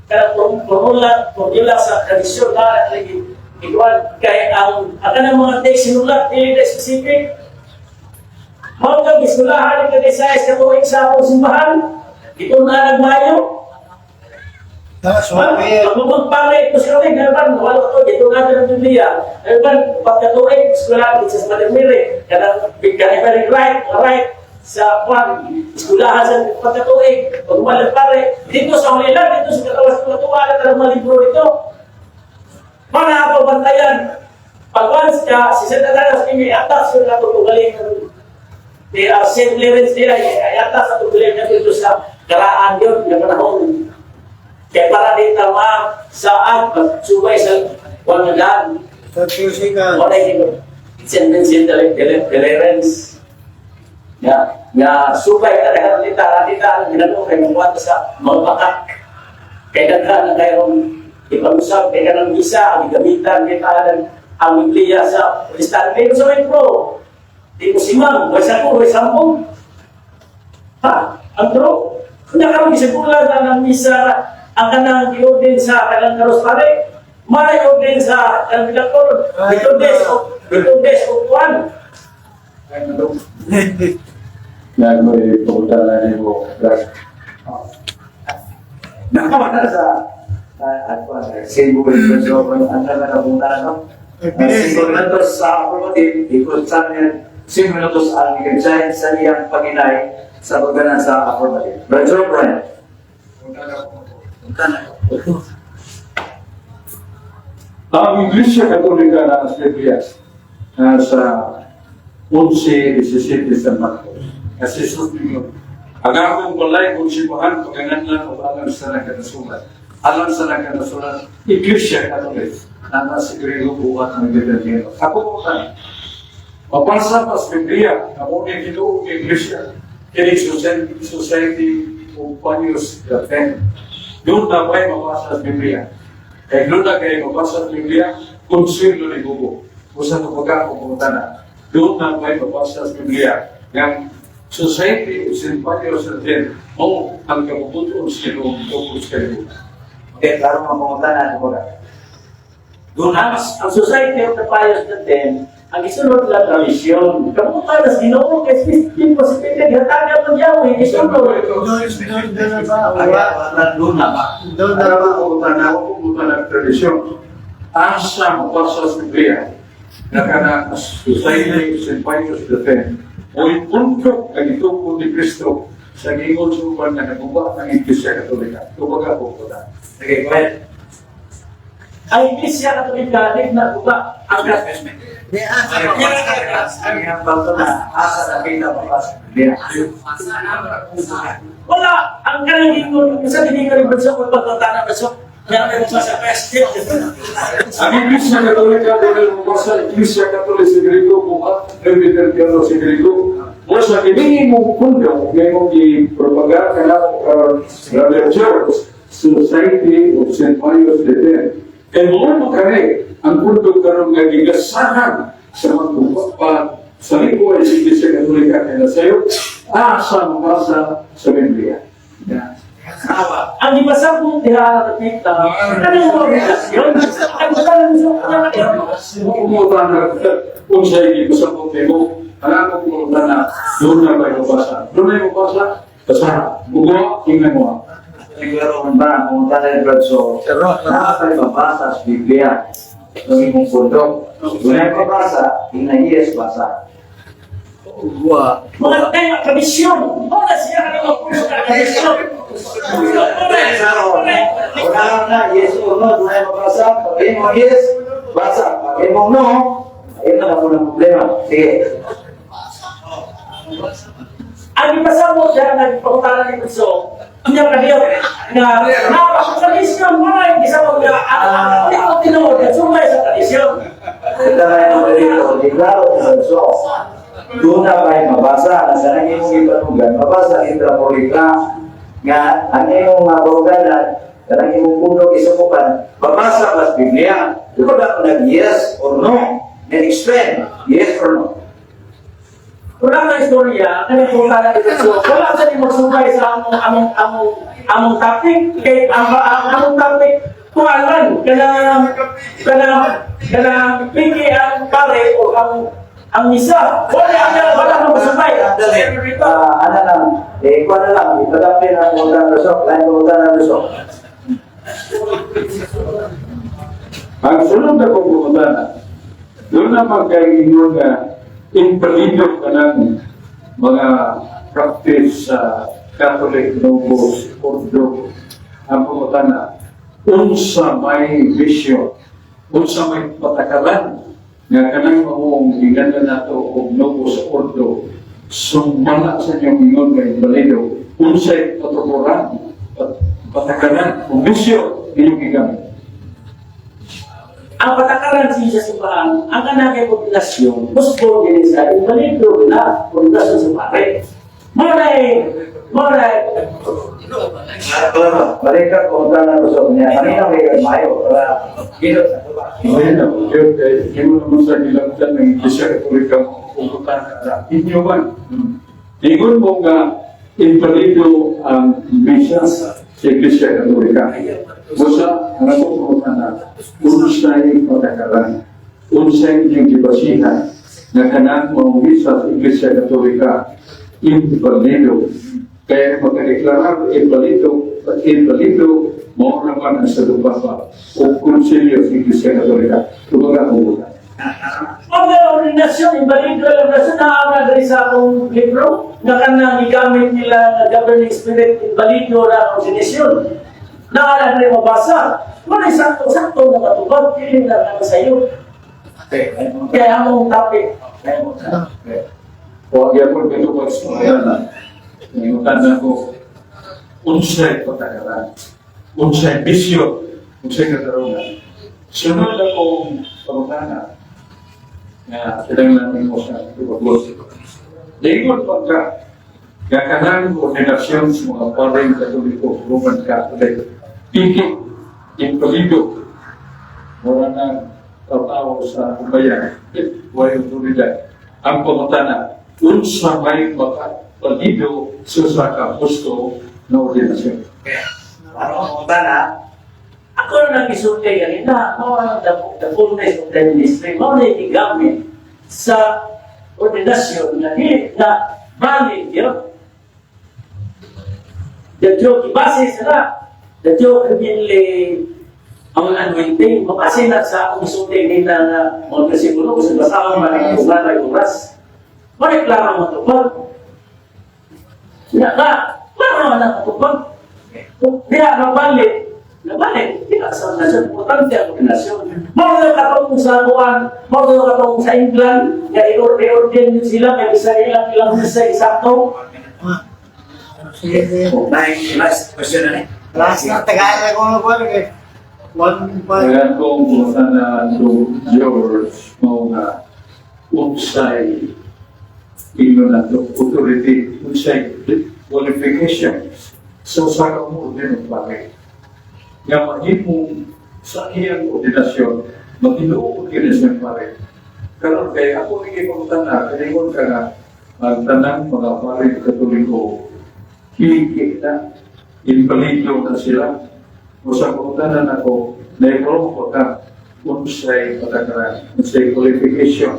[SPEAKER 5] Kaya formula, formula sa tradisyon na lagi ikuan kay ang kanang mga text sinulat dili na specific. Mao nga gisulahan ni kay sa tuig sa akong simbahan. Ito na nagmayo. Pag pare, ito sa kami, gano'n, wala ko, ito na ng Biblia. Gano'n, pagkatuig, eskwelahan, sa Mother Mary, kanang, kanang right, right, sa kwan, eskwelahan sa pagkatuig, pag umalag pare, dito sa Hulilan, dito sa Katawas Katuwa, na ng mga libro ito. Mga ako bantayan, pag once ka, si Satanas, ini atas yung natutugaling ni St. Lawrence nila, ay atas sa tugaling na dito sa karaan yun, yung panahon. Kaya para di tama saan pagsubay sa wanagan. Wala yung St. Vincent Lawrence. Nga, nga subay ka dahil dita, dita, ang ginano kay mga sa mga bakak. Kay daghan na kayong ipag-usap, kay kanang isa, ang gamitan, kay tahanan, ang Biblia sa Protestant. Pero sa may pro, di mo simang, way sako, way sampung. Ha? Ang pro? Kung nakaroon gisigula na ng misa, ang kanang i-ordain sa kanang karos pare, may ordain sa kanang doktor, 7 days of one.
[SPEAKER 1] Nagmoy pumunta na ni mo.
[SPEAKER 4] Nakamana sa at Cebu so ang na napunta no. 5 minutos sa affirmative, ikot sa amin, 5 minutos ang negative sa iyang paginay sa pagganan sa affirmative. Brother Brian.
[SPEAKER 1] Ang Iglesia Katolika na sa Biblia nasa 11:17 sa Marcos. Kasi Jesus ninyo, ang akong balay kung sibuhan, pagkanganlan o alam sa nagkanasulat. Alam sa nagkanasulat, Iglesia Katolika na nasa Griego buhat ng Biblia. Ako po na, mapasa pa sa Biblia, ako ni Ginoo ng Iglesia, kini Society, Society of Pius X. Doon na ba'y mabasa sa Biblia? Kaya doon na kayo mabasa sa Biblia, konsuelo ni Gugo. Usa ka baga pumunta na. Doon na ba'y mabasa sa Biblia? Yang Society of St. Pius X, o ang kabubuton sa Ginoo tungkol sa kalibutan.
[SPEAKER 4] Okay, klaro mga pumunta na. Kumbaga.
[SPEAKER 5] Doon ang Society of the Pius X, ang isunod lang tradisyon. Kamuta na sa Ginoo kay imposible gihatagan ng Yahweh gisunod.
[SPEAKER 4] Kaya, doon na ba?
[SPEAKER 1] Doon na ba pumunta na ako pumunta ng tradisyon? Asa mabasa sa Biblia na kana Society of St. Pius X o punto ang itukod ni Kristo sa gingon sa uban nga naguba ng Iglesia Katolika. Kumbaga pupunta.
[SPEAKER 4] Okay, go ahead.
[SPEAKER 5] Ang Iglesia Katolika di na uba ang
[SPEAKER 4] Ang iyang balto na asa na kita mabasa sa Biblia.
[SPEAKER 5] Wala ang kanang gingon sa dinhi ka rin sa pagtatana ba sa meron sa question.
[SPEAKER 1] Ang Iglesia Katolika dahil mabasa Iglesia Katolika sa Griego buhat Presbyteriano sa Griego mo sa kini mong pundo nga imong gipropagar kanang Brother George, Society of St. Pius X. Kay mo mo kani ang pundo karon nga gigasahan sa magpapa sa lingwa sa Iglesia Katolika kay nasayo asa mabasa sa Biblia.
[SPEAKER 4] Yeah.
[SPEAKER 5] Ang gipasabot diha kapita, kanang mga relasyon, ang kanang
[SPEAKER 1] Umuta na kung sa hindi ko sa mo, alam ko kung na doon na ba mabasa? Doon na mabasa? Basa. Bugo, tingnan mo.
[SPEAKER 4] Siguro kung ba, pumunta na yung Brad, so, nakakay mabasa sa Biblia. Ng imong pundok. Kung ay mabasa, tingnan yes, basa.
[SPEAKER 5] Mga tayo tradisyon. Wala siya kanang mga puso ka tradisyon.
[SPEAKER 4] Una na, yes or no, kung ay mabasa, pag imong yes, basa. Pag imong no, ayun na ako ng problema. Sige.
[SPEAKER 5] Ang ipasabot siya nagpangutana ni Bunso, niya kaniyo na na tradisyon mo na yung gisabot nga ang ang tinuod at sumay sa tradisyon.
[SPEAKER 4] Ito na yung dito, di klaro sa so. Doon na ba mabasa, sa nang imong ipanugan, mabasa litra por litra, nga ang imong mabaruganan, kanang imong pundok isukupan, mabasa ba sa Biblia? Di ba ba nag-yes or no? Then explain, yes or no?
[SPEAKER 5] Wala ka istorya, kani kung kala dito so, wala sa di magsugay sa among topic kay ang among topic kuan kanang kanang kanang piki ang pare o ang misa. Wala na wala mo magsugay.
[SPEAKER 4] Dali, ano lang, eh, kuha na lang, ipadapin ang utang lusok, lain ko utang ng lusok.
[SPEAKER 1] Ang sunod na kong pangutana, doon naman kay ingon nga imbalido ka ng mga practice sa Catholic Novus Ordo. Ang pangutana, unsa may vision, unsa may patakaran nga kanang maong giganda nato og Novus Ordo sumala sa inyong ingon nga imbalido, unsay patukuran, patakaran, o vision inyong gigamit?
[SPEAKER 5] Ang patakaran sa sa simbahan, ang kanang kay ordinasyon, gusto gini sa imbalido na ordinasyon sa pare. Mo na
[SPEAKER 4] Balik ka kung utang ng lusok niya, kanina may mayo, para ginot sa tuba.
[SPEAKER 1] Ngayon, yun, kay hindi mo naman sa gilamtan ng Iglesia Katolika pumunta na inyo man. Ingon mo nga, imbalido ang misa sa Iglesia Katolika. Busa, ang akong pangutana, unsay patakaran, unsay inyong gibasihan, nga kanang mga misa sa Iglesia Katolika, imbalido. Kaya magkadeklarar imbalido, imbalido, mao naman ang sa papa o konsilyo sa Iglesia Katolika. Tumaga ang buta.
[SPEAKER 5] Ang ordinasyon, imbalido ang ordinasyon na ang diri sa akong libro, nga kanang gigamit nila nga governing spirit, imbalido na ang ordinasyon. Naala na mabasa. Wala sakto-sakto na matubag, dili na naman sa iyo.
[SPEAKER 4] Okay, lain mo.
[SPEAKER 5] Kaya among topic.
[SPEAKER 4] Lain mo. Okay.
[SPEAKER 1] O gyapon kay tubag sa pangutana. Nangutana ko, unsay patakaran, unsay bisyo, unsay katarungan. Sunod akong pangutana nga kinahanglan mo sa tubag. Lingon pa ka, nga kanang ordinasyon sa mga pareng Katoliko, Roman Catholic, piki, impalido, wala na tao sa bayan, way otoridad. Ang pangutana, unsa may makapalido sa usa ka husto na ordinasyon?
[SPEAKER 4] Ano ang utang?
[SPEAKER 5] Ako na nang isulti kanina, mao ang the fullness of the ministry, mao na gigamit sa ordinasyon na dili na valid yun. The joke, base sila, the joke heavenly ang anointing, mabase na sa akong isulti nila nga mga bersikulo, kung sa basahon man ang ugan ay oras. Wala klaro mo tubag. Na, na, klaro na matubag. Diha, nabalik, nabalik, di sa ordinasyon, importante ang ordinasyon. Mao na katong sa kuan, mao na katong sa England, nga i-ordain sila, kay bisa ilang ilang bisa isakto.
[SPEAKER 4] Last, last question na ni.
[SPEAKER 2] Last na, Tagalog ko na po. One point.
[SPEAKER 1] Kaya kung pangutana to George, mao nga unsay ino na to authority, unsay qualification sa usa ka mo ordinong pare. Nga mahimong sa iyang ordinasyon, maghinuo kini siya pare. Karon kay ako ni pangutana, kalingon ka nga ang tanang mga pare Katoliko, higi na, imbalido na sila. O sa pangutana nako, naikrom ko ka, unsay patakaran, unsay qualification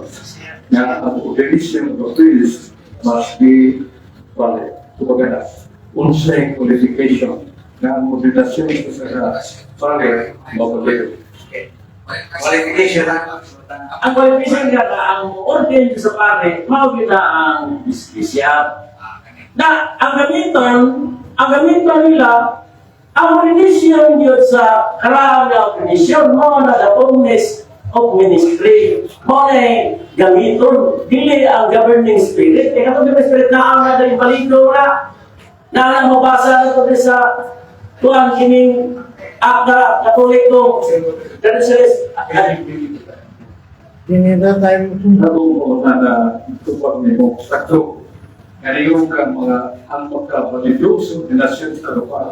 [SPEAKER 1] nga ang ordination of a priest must be valid. Kumbaga na, unsay qualification nga ang ordinasyon sa pare mabalido.
[SPEAKER 4] Qualification ha.
[SPEAKER 5] Ang qualification nga na ang ordain sa pare, mao gyud na ang bishop. Na ang gamiton nila, ang ordination yun sa karaan nga ordination, mao na the fullness of ministry. Mao na yung gamiton, dili ang governing spirit. Kaya katong governing spirit na ang na dali balido na, na ang mabasa na ito sa tuwan kining Akta Katoliko, Traditionalist.
[SPEAKER 6] Dinita tayo.
[SPEAKER 1] Atong pangutana tupag nimo sakto. Ngayong kang mga ang pagkabalido sa ordinasyon sa lupa.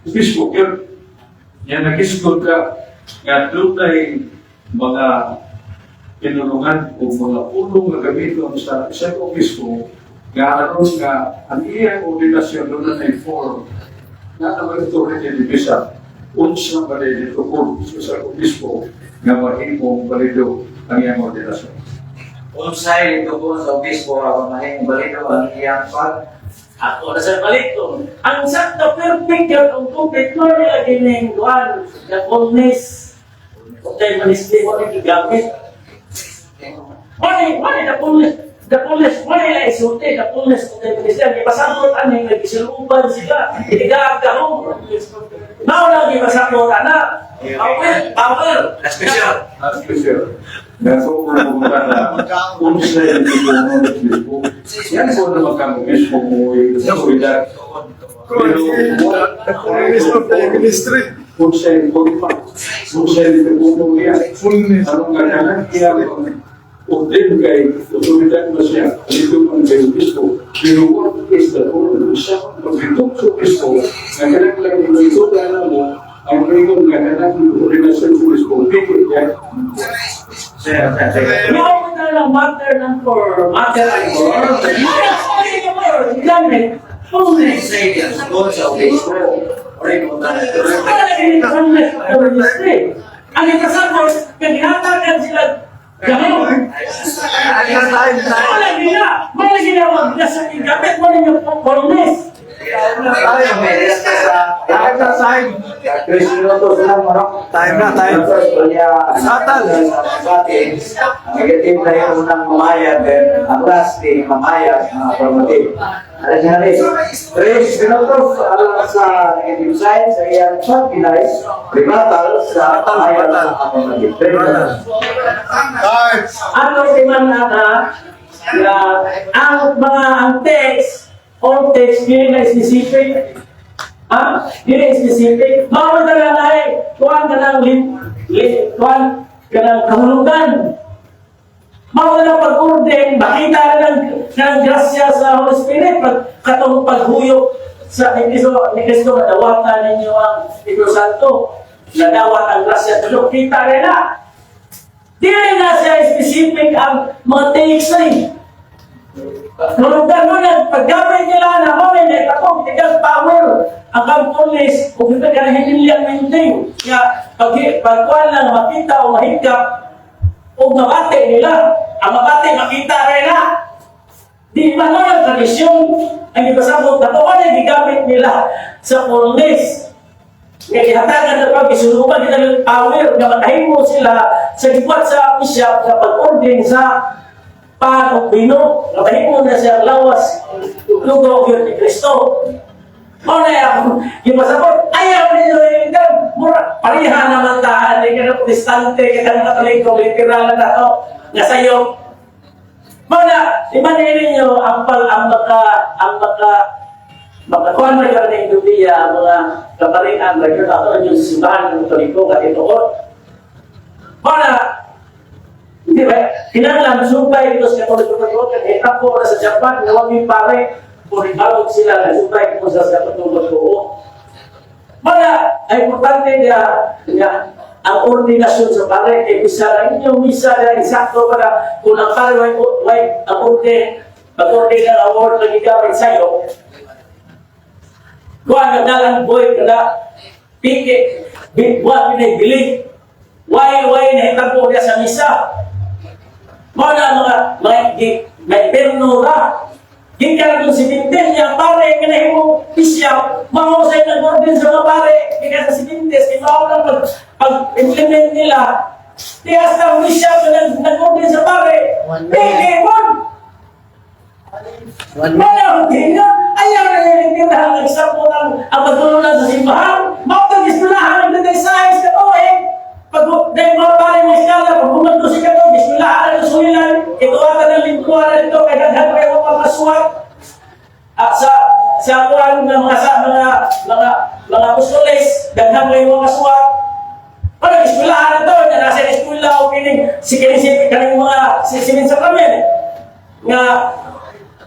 [SPEAKER 1] Obispo gyud nya nagisgod ka nga dunay mga pinulungan o mga pulong nga gamiton sa isang obispo nga aron nga ang iyang ordinasyon doon na form na naman authority ni bishop unsa ba tukod sa isang obispo nga mahimong balido ang iyang ordinasyon.
[SPEAKER 4] Unsay tukod sa obispo aron mahimong balido ang iyang pag
[SPEAKER 5] Ako na sa balik ko. Ang sakto perfect yun, ang complete mo nila gining kuan, the fullness. Okay, ministry mo ni gigamit. Wala the fullness, wala nila isulti, the fullness of the ministry. Ang ipasabot ani, nagisiluban sila, itigaag kahong. Mao lang ipasabot ana. Power, power.
[SPEAKER 4] Special.
[SPEAKER 1] Special. Nga so kung na unsay tukod ng obispo. Yan po naman kang obispo mo otoridad. Pero
[SPEAKER 6] The fullness of the ministry.
[SPEAKER 1] unsay forma, unsay tukod niya.
[SPEAKER 6] Fullness.
[SPEAKER 1] Anong nga kanang iya order kay otoridad mo siya, dito man kay obispo. Pero what is the order? Siya ang pagbitok sa obispo, nga kanang lang ito na mo, ang ingon nga kanang ordinasyon sa obispo, pili niya.
[SPEAKER 4] Sir, sir, sir.
[SPEAKER 5] Mao na lang matter ng for matter and for. Gamit, fullness.
[SPEAKER 4] Unsay tukod sa obispo? Ore mo na.
[SPEAKER 5] Fullness of the ministry. Ang ipasabot, kagihatagan sila gahom.
[SPEAKER 6] Time, time.
[SPEAKER 5] Wala nila, wala ginawa nasa gamit mo ninyo fullness.
[SPEAKER 6] Time na, time.
[SPEAKER 4] 3 minutos lang, ano?
[SPEAKER 6] Time na, time. Satal.
[SPEAKER 4] Negative na yung unang mamayag, then ang last ni mamayag, ang affirmative. Ano siya rin? 3 minutos alang sa negative side, sa iyang pag-denies, rebuttal sa mamayag sa affirmative. 3 minutos.
[SPEAKER 6] Time.
[SPEAKER 5] Ano si man na nga ang mga ang text, all text, dili na specific. Ha? Dili specific. Mao na lang ay kuan ka lang li, li, kuan ka lang kahulugan. Mao na lang pag-ordain, makita na lang ng grasya sa Holy Spirit pag katong paghuyop sa ni Kristo nadawatan ninyo ang Espiritu Santo. Nadawat ang grasya sa Diyos. Kita na na. Dili na siya specific ang mga text ay. Nulugan mo na, paggamit nila na mo na ako, tigang power, ang kampulis, kung ito ka na hindi maintain. Kaya pag, pagkuhan lang makita o mahigap, o mabate nila, ang mabate makita rin na. Di ba mo ang tradisyon ang ipasabot na kung ano gigamit nila sa fullness. Nga gihatagan na pag isuluban nila ng power nga makahimo sila sa gibuhat sa bishop sa pag-ordain sa pan o bino, nga mahimo na siya ang lawas dugo yun ni Kristo. Mao na ako, yung pasabot, ayaw ninyo yung mura, pareha naman tahan, hindi ka na Protestante, ka na Katoliko, literal na to, nga sayo. Mao na, iba na ninyo, ang pag, ang maka, makakuan na yun ng Biblia, ang mga kaparian, lagi na ako yung simbahan ng Katoliko, nga tituod. Mao na, hindi ba? Kinahanglan sumpay dito sa Katoliko Katoliko, kaya tapo na sa Japan, nga wag yung pare, kung ibalog sila, nasumpay ko sa Katoliko Katoliko. Mao ay importante niya, nga ang ordinasyon sa pare, kay bisa lang inyong misa na insakto para kung ang pare way, way ang orde, pag-order ng award lagi gamit sa'yo, kuha nga dalang boy kada piki, wa pinay belief, why nahitabo niya sa misa? Mao na mga mga may perno ra. Gikan kung si Bintes niya pare nga nahimo bishop, mao sa nag-order sa mga pare gikan sa Bintes kay mao lang pag pag-implement nila. Di hasta bishop na nag-order sa pare. Peke mon. Wala akong tingnan. Ayaw na yung tirahan ang sakpo ng ang pagtulunan sa simbahan. Mao kang istoryahan ang size ka to eh. Pag dahil mga pare mo iskala, pag pumunto si ka to, bismillahan ang sulilan, ito ata ng lingkuhan ito, kay daghan kayo pangkasuwat. At sa kuan ng mga sa mga mga mga apostoles, daghan kayo mga kasuwat. Ano, eskwelahan na to, na nasa eskwela o kining, si kining si kaning mga si simin sa kami. Nga,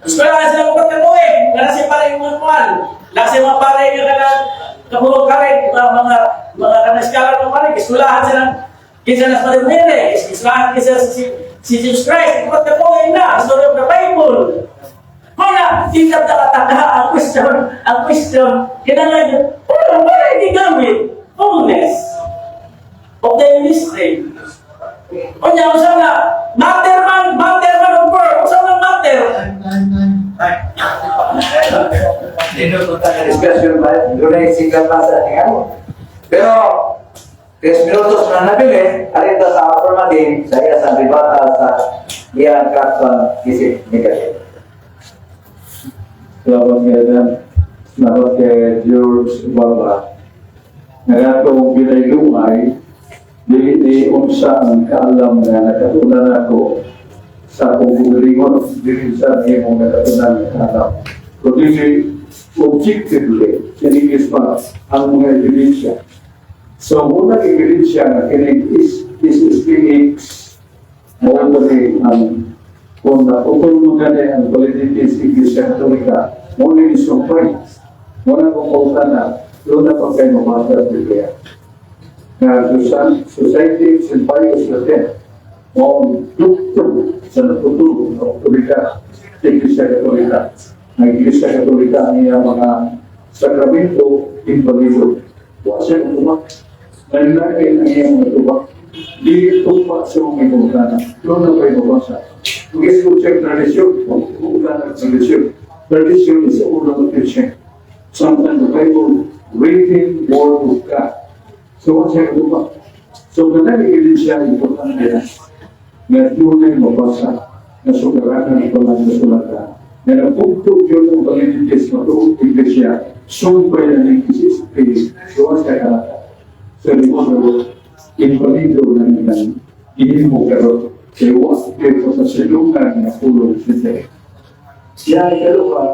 [SPEAKER 5] eskwelahan sila mga pagkatuig, nga nasa pare yung mga kuwan. Nasa mga pare nga kanang kapulong kare, mga kanang scholar ng pare, eskwelahan sila kinsa na sa Mary, eskwelahan kinsa si Jesus Christ, pagkatuig na, story of the Bible. Kaya, hindi ka takataka ang question, kinahanglan yun, pero wala gigamit? Fullness of the ministry. Unya, unsa na, matter man of verb, unsa na matter?
[SPEAKER 4] Nindot ta nga discussion ba? Dunay sikat pa sa tingal. Pero, 3 minutos na nabili, alita sa affirmative, sa iya sa rebuttal sa iyang caption, isip negative.
[SPEAKER 1] Salamat kay Dan. Salamat kay George Baba. Nga atong ginaylungay, dili ni unsa ang kaalam nga nakatunan ako sa akong kaugalingon, dili sa imong nakatunan nga kaalam. Kundi objectively, kining pa ang mga ebidensya. So, ang unang ebidensya nga kining is SSPX, mao ni ang kung naputol mo gani ang validity sa Iglesia Katolika, mo ni isumpay. Mo na kung pauta na, doon na pag kayo mabasa sa Biblia. Nga Society of St. Pius X, mo ang dugtong sa naputol ng otoridad sa Iglesia Katolika. Ang Iglesia Katolika ang iyang mga sakramento invalido. Wa siya tubag. Nalilagay ang iyang mga tubag. Di tugma sa mga imutana. Doon na kayo mabasa. Kung check tradisyon, kung na tradisyon. Tradition is oral teaching. Sometimes the Bible, written word of God. So, wa siya tubag. So, kanang iglesia, importante na nga dunay mabasa nga sugaranan pa lang sa sulatan. Nga napugtog yun ang validity sa matuod iglesia, sumpay na ng SSP, so wa siya kalata. So, di mo invalido na nilang ginimo karon kay wa kay sa silungan nga pulong sa Diyos. Siya ay kaluha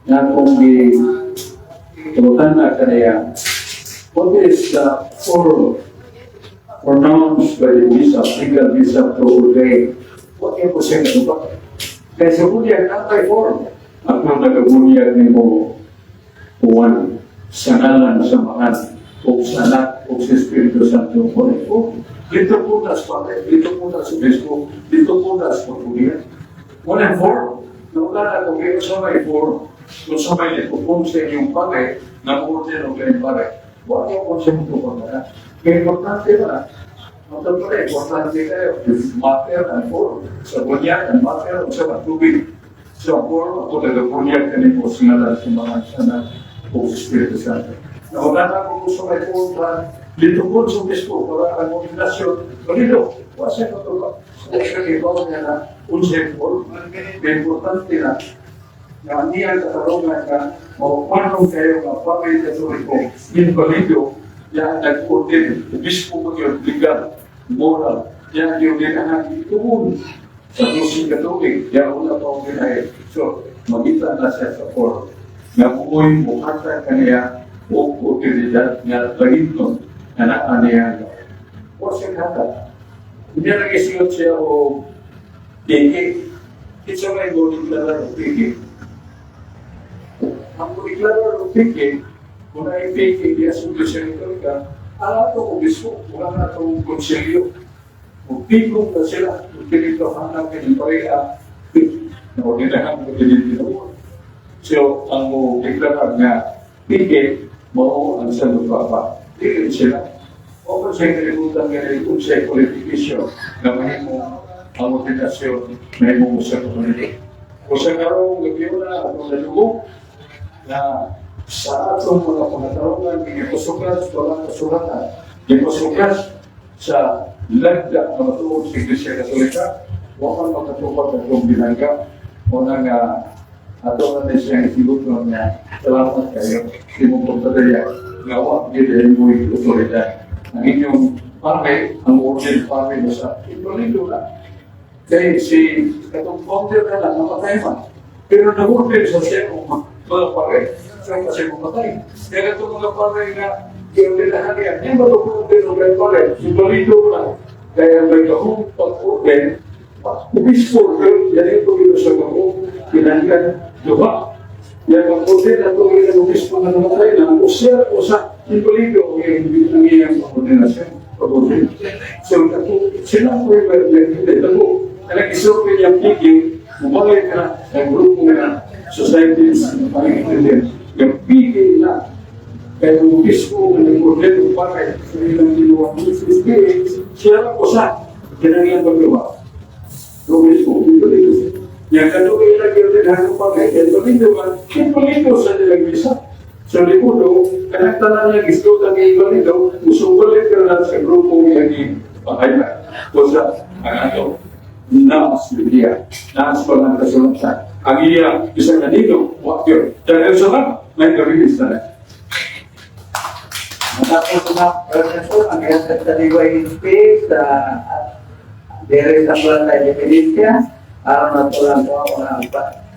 [SPEAKER 1] nga kung gi na kaniya, what is the form pronounced by the bishop, legal bishop to ordain? What yung po siya ba? Kaya sa bunyag, natay form. At nung nagabunyag ni mo, Juan, sa ngalan sa Amahan, o sa Anak, o sa Espiritu Santo, wala po. Dito po na sa pare, dito po na sa obispo, dito po na sa pagbunyag. Wala form. Nawala na kung kayo sa may form, kung sa may ipupong sa inyong pare, na-order o kayong pare. Wala po siya mutupang na. Kaya importante ba? Matang pare, importante kayo. Matter and form. Sa bunyag, ang matter, sa tubig. Sa form, ako nagabunyag kanimo sa ngalan sa Amahan, sa Anak, o sa Espiritu Santo. Nawala na ako kung sa may form ba, dito po sa obispo, para ang ordinasyon, balilo, wala siya katuba. Sa siya ibaw niya na, unsay form, importante na, na niya katarungan ka, maupanong kayo nga pamay Katoliko, invalido, yan nag-order, obispo mo yun, legal, moral, yan yung ginahan, ituon sa Diyos Katolik, yan una pa ang ginahe. So, magita na siya sa form. Nga buoy mukata kaniya o otoridad nga laginton nga naa niya. O siya kata. Hindi na nag-isigot siya o piki. Kinsa may mo deklarar og piki? Ang mo deklarar og piki, kung na piki, diya sa Iglesia Katolika, ang ato obispo, wala na itong konsilyo. Kung pikong na sila, kung tinitohanan kanyang pareha, naordinahan ko din tinuod. So, ang mo deklarar nga piki, mao ang sa Papa. Dili sila. O kung sa kalibutan nga kung sa qualification na mahimo ang ordinasyon, mahimo mo sa community. Kung sa karong gabi na atong nalugo, na sa atong mga pangatarungan, gipasukat sa walang kasulatan, gipasukat sa lagda na matuod sa Iglesia Katolika, wa man makatupad ang atong binangga, o na nga ato na ni siyang isigot nga salamat kayo, imong pagpadaya, nga wa gid mo otoridad. Ang inyong pare, ang order pare mo sa invalido na. Kay si katong founder ka lang, namatay man. Pero nag-order sa siya kung mga pare, siya kasi mamatay. Kaya katong mga pare nga Giordinahan niya, di ba ito kung og rectore? Inbalido na. Kaya may kahong pag-order, obispo, yan ito gino sa kahong, kinanglan, duha. Yan pag-order na ito ng obispo na namatay na, o siya o sa inbalido ang iyang ordinasyon. Pag-order. So, sila po yung nagdito. Kaya isulti niyang piging, bumalik na ang grupo nga societies na pangingin. Yung piging na kaya yung obispo nga nag-order ng pakay sa ilang ginawa ng siya lang po sa kinanglan paggawa. Obispo, inbalido. Yang kadugay lang yung ng pakay, kaya inbalido man, inbalido sa nilang misa. Sa likudo, kanang tanan niya gisgutan ng inbalido, usubalit ka na sa grupo nga ni pakay na. O sa ang ato, naas Biblia, naas pa lang kasulatan. Ang iya, isa ka dito, wa yun. Dahil sa lang, may kabilis na.
[SPEAKER 2] Matapos na Professor, ang ihatag sa DYSP sa dere sa Plata Independencia, aron na ito lang po ako na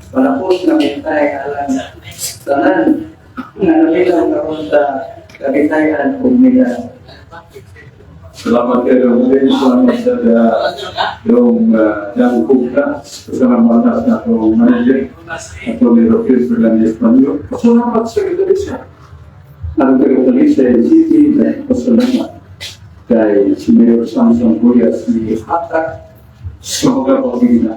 [SPEAKER 2] panapos na mensahe alang tanan nga nabilang karon sa Kabisayan ug Mindanao.
[SPEAKER 1] Salamat kayo, Jose. Salamat sa yung Jan Kukla. Salamat sa atong manager, Atty. Roque Fernandez Manyo. Salamat sa Talisay. Ang taga-Talisay City, pasalamat kay si Mayor Samson Guyas ni Hatak sa mga pagiging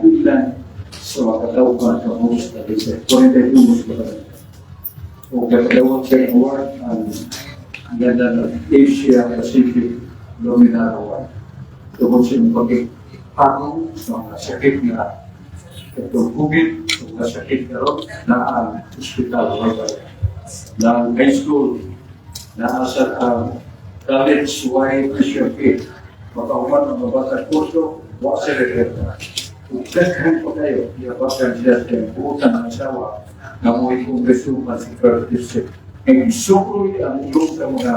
[SPEAKER 1] sa mga katawhan sa mga Talisay. 42 mo sa o katalawang sa award ang ganda ng Asia Pacific Luminar Award. Tungkol sa iyong pag-ipangong sa mga sakit nga itong COVID, mga sakit nga ron, na ang hospital, na ang high school, na sa ang college-wide tuition fee. Makauman ang mga bata kurso, wa sa regreta. Ug daghan pa kayo, iyabakan siya sa iyang buutan ng asawa, nga mo'y kongresuman si First District. Ang sukoy ang ulong sa mga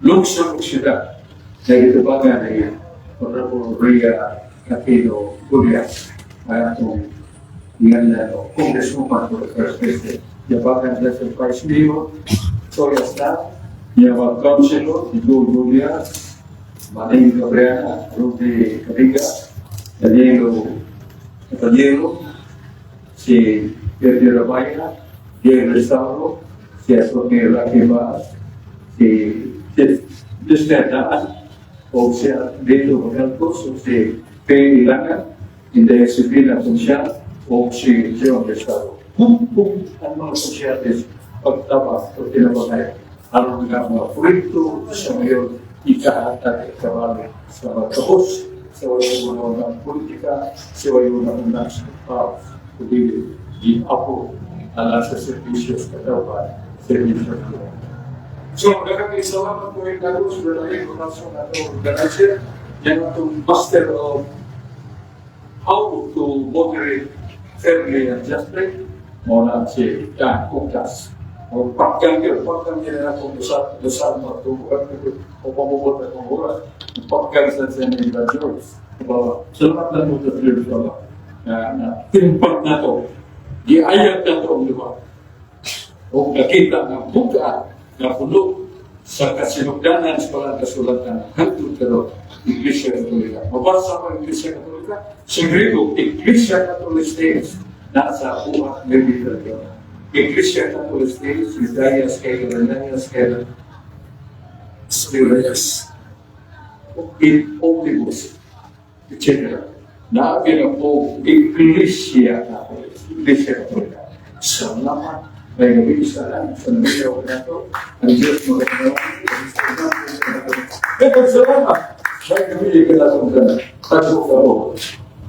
[SPEAKER 1] lungsod ng siyudad na gitubangan ni Honorable Ria Aquino Gullas, ay atong yan na no, congresswoman for the First District. Yabakan siya sa Vice Mayor, Soya Staff, Yabag Councilor, Joe Gullas, Maning Cabrera, Rudy Cabiga, Danielo Caballero, si Pedro Rabaya, Diego Restauro, si Atty. Rocky Baas, si Mr. Daan, o si Dito Magalcos, o si P. Ilangan, hindi si Pina Kunsyal, o si John Restauro. Kung ang mga konsyales pagtaba o tinabangay, aron nga mga proyekto sa ngayon, ikahatag ikabali sa mga kapos, sa wayo ng politika, sa wayo ng sa tao, kundi di ako ang sa serbisyo sa katawhan, serbisyo sa. So, daghang salamat po yung Carlos Bernabe Corazon na ito organizer. Yan itong master of how to moderate fairly and justly. Mo na si Dan Kukas. O pagkang yun, pagkang yun na itong usap, usap matubukan o pamubot na itong oras. Pagkang sa siya ni George. Diba? Salamat lang mo sa George Baba. Na timpag na to. Giayag na to ang luha. O nakita ng buka na puno sa kasinugdanan sa palang kasulatan hangtod karon Iglesia Katolika. Mabasa ko ang Iglesia Katolika. Sa Griego, Iglesia Katolika nasa buhat ng literatura. Iglesia Katolika, Judaias kay Renanias kay Spiritus, in omnibus, etc. Nabi na po, Iglesia Katolika. Iglesia Katolika. Salamat. May gabi sa lang sa namiyaw na ito. Ang Diyos mo salamat. May gabi ka na itong tago ka po.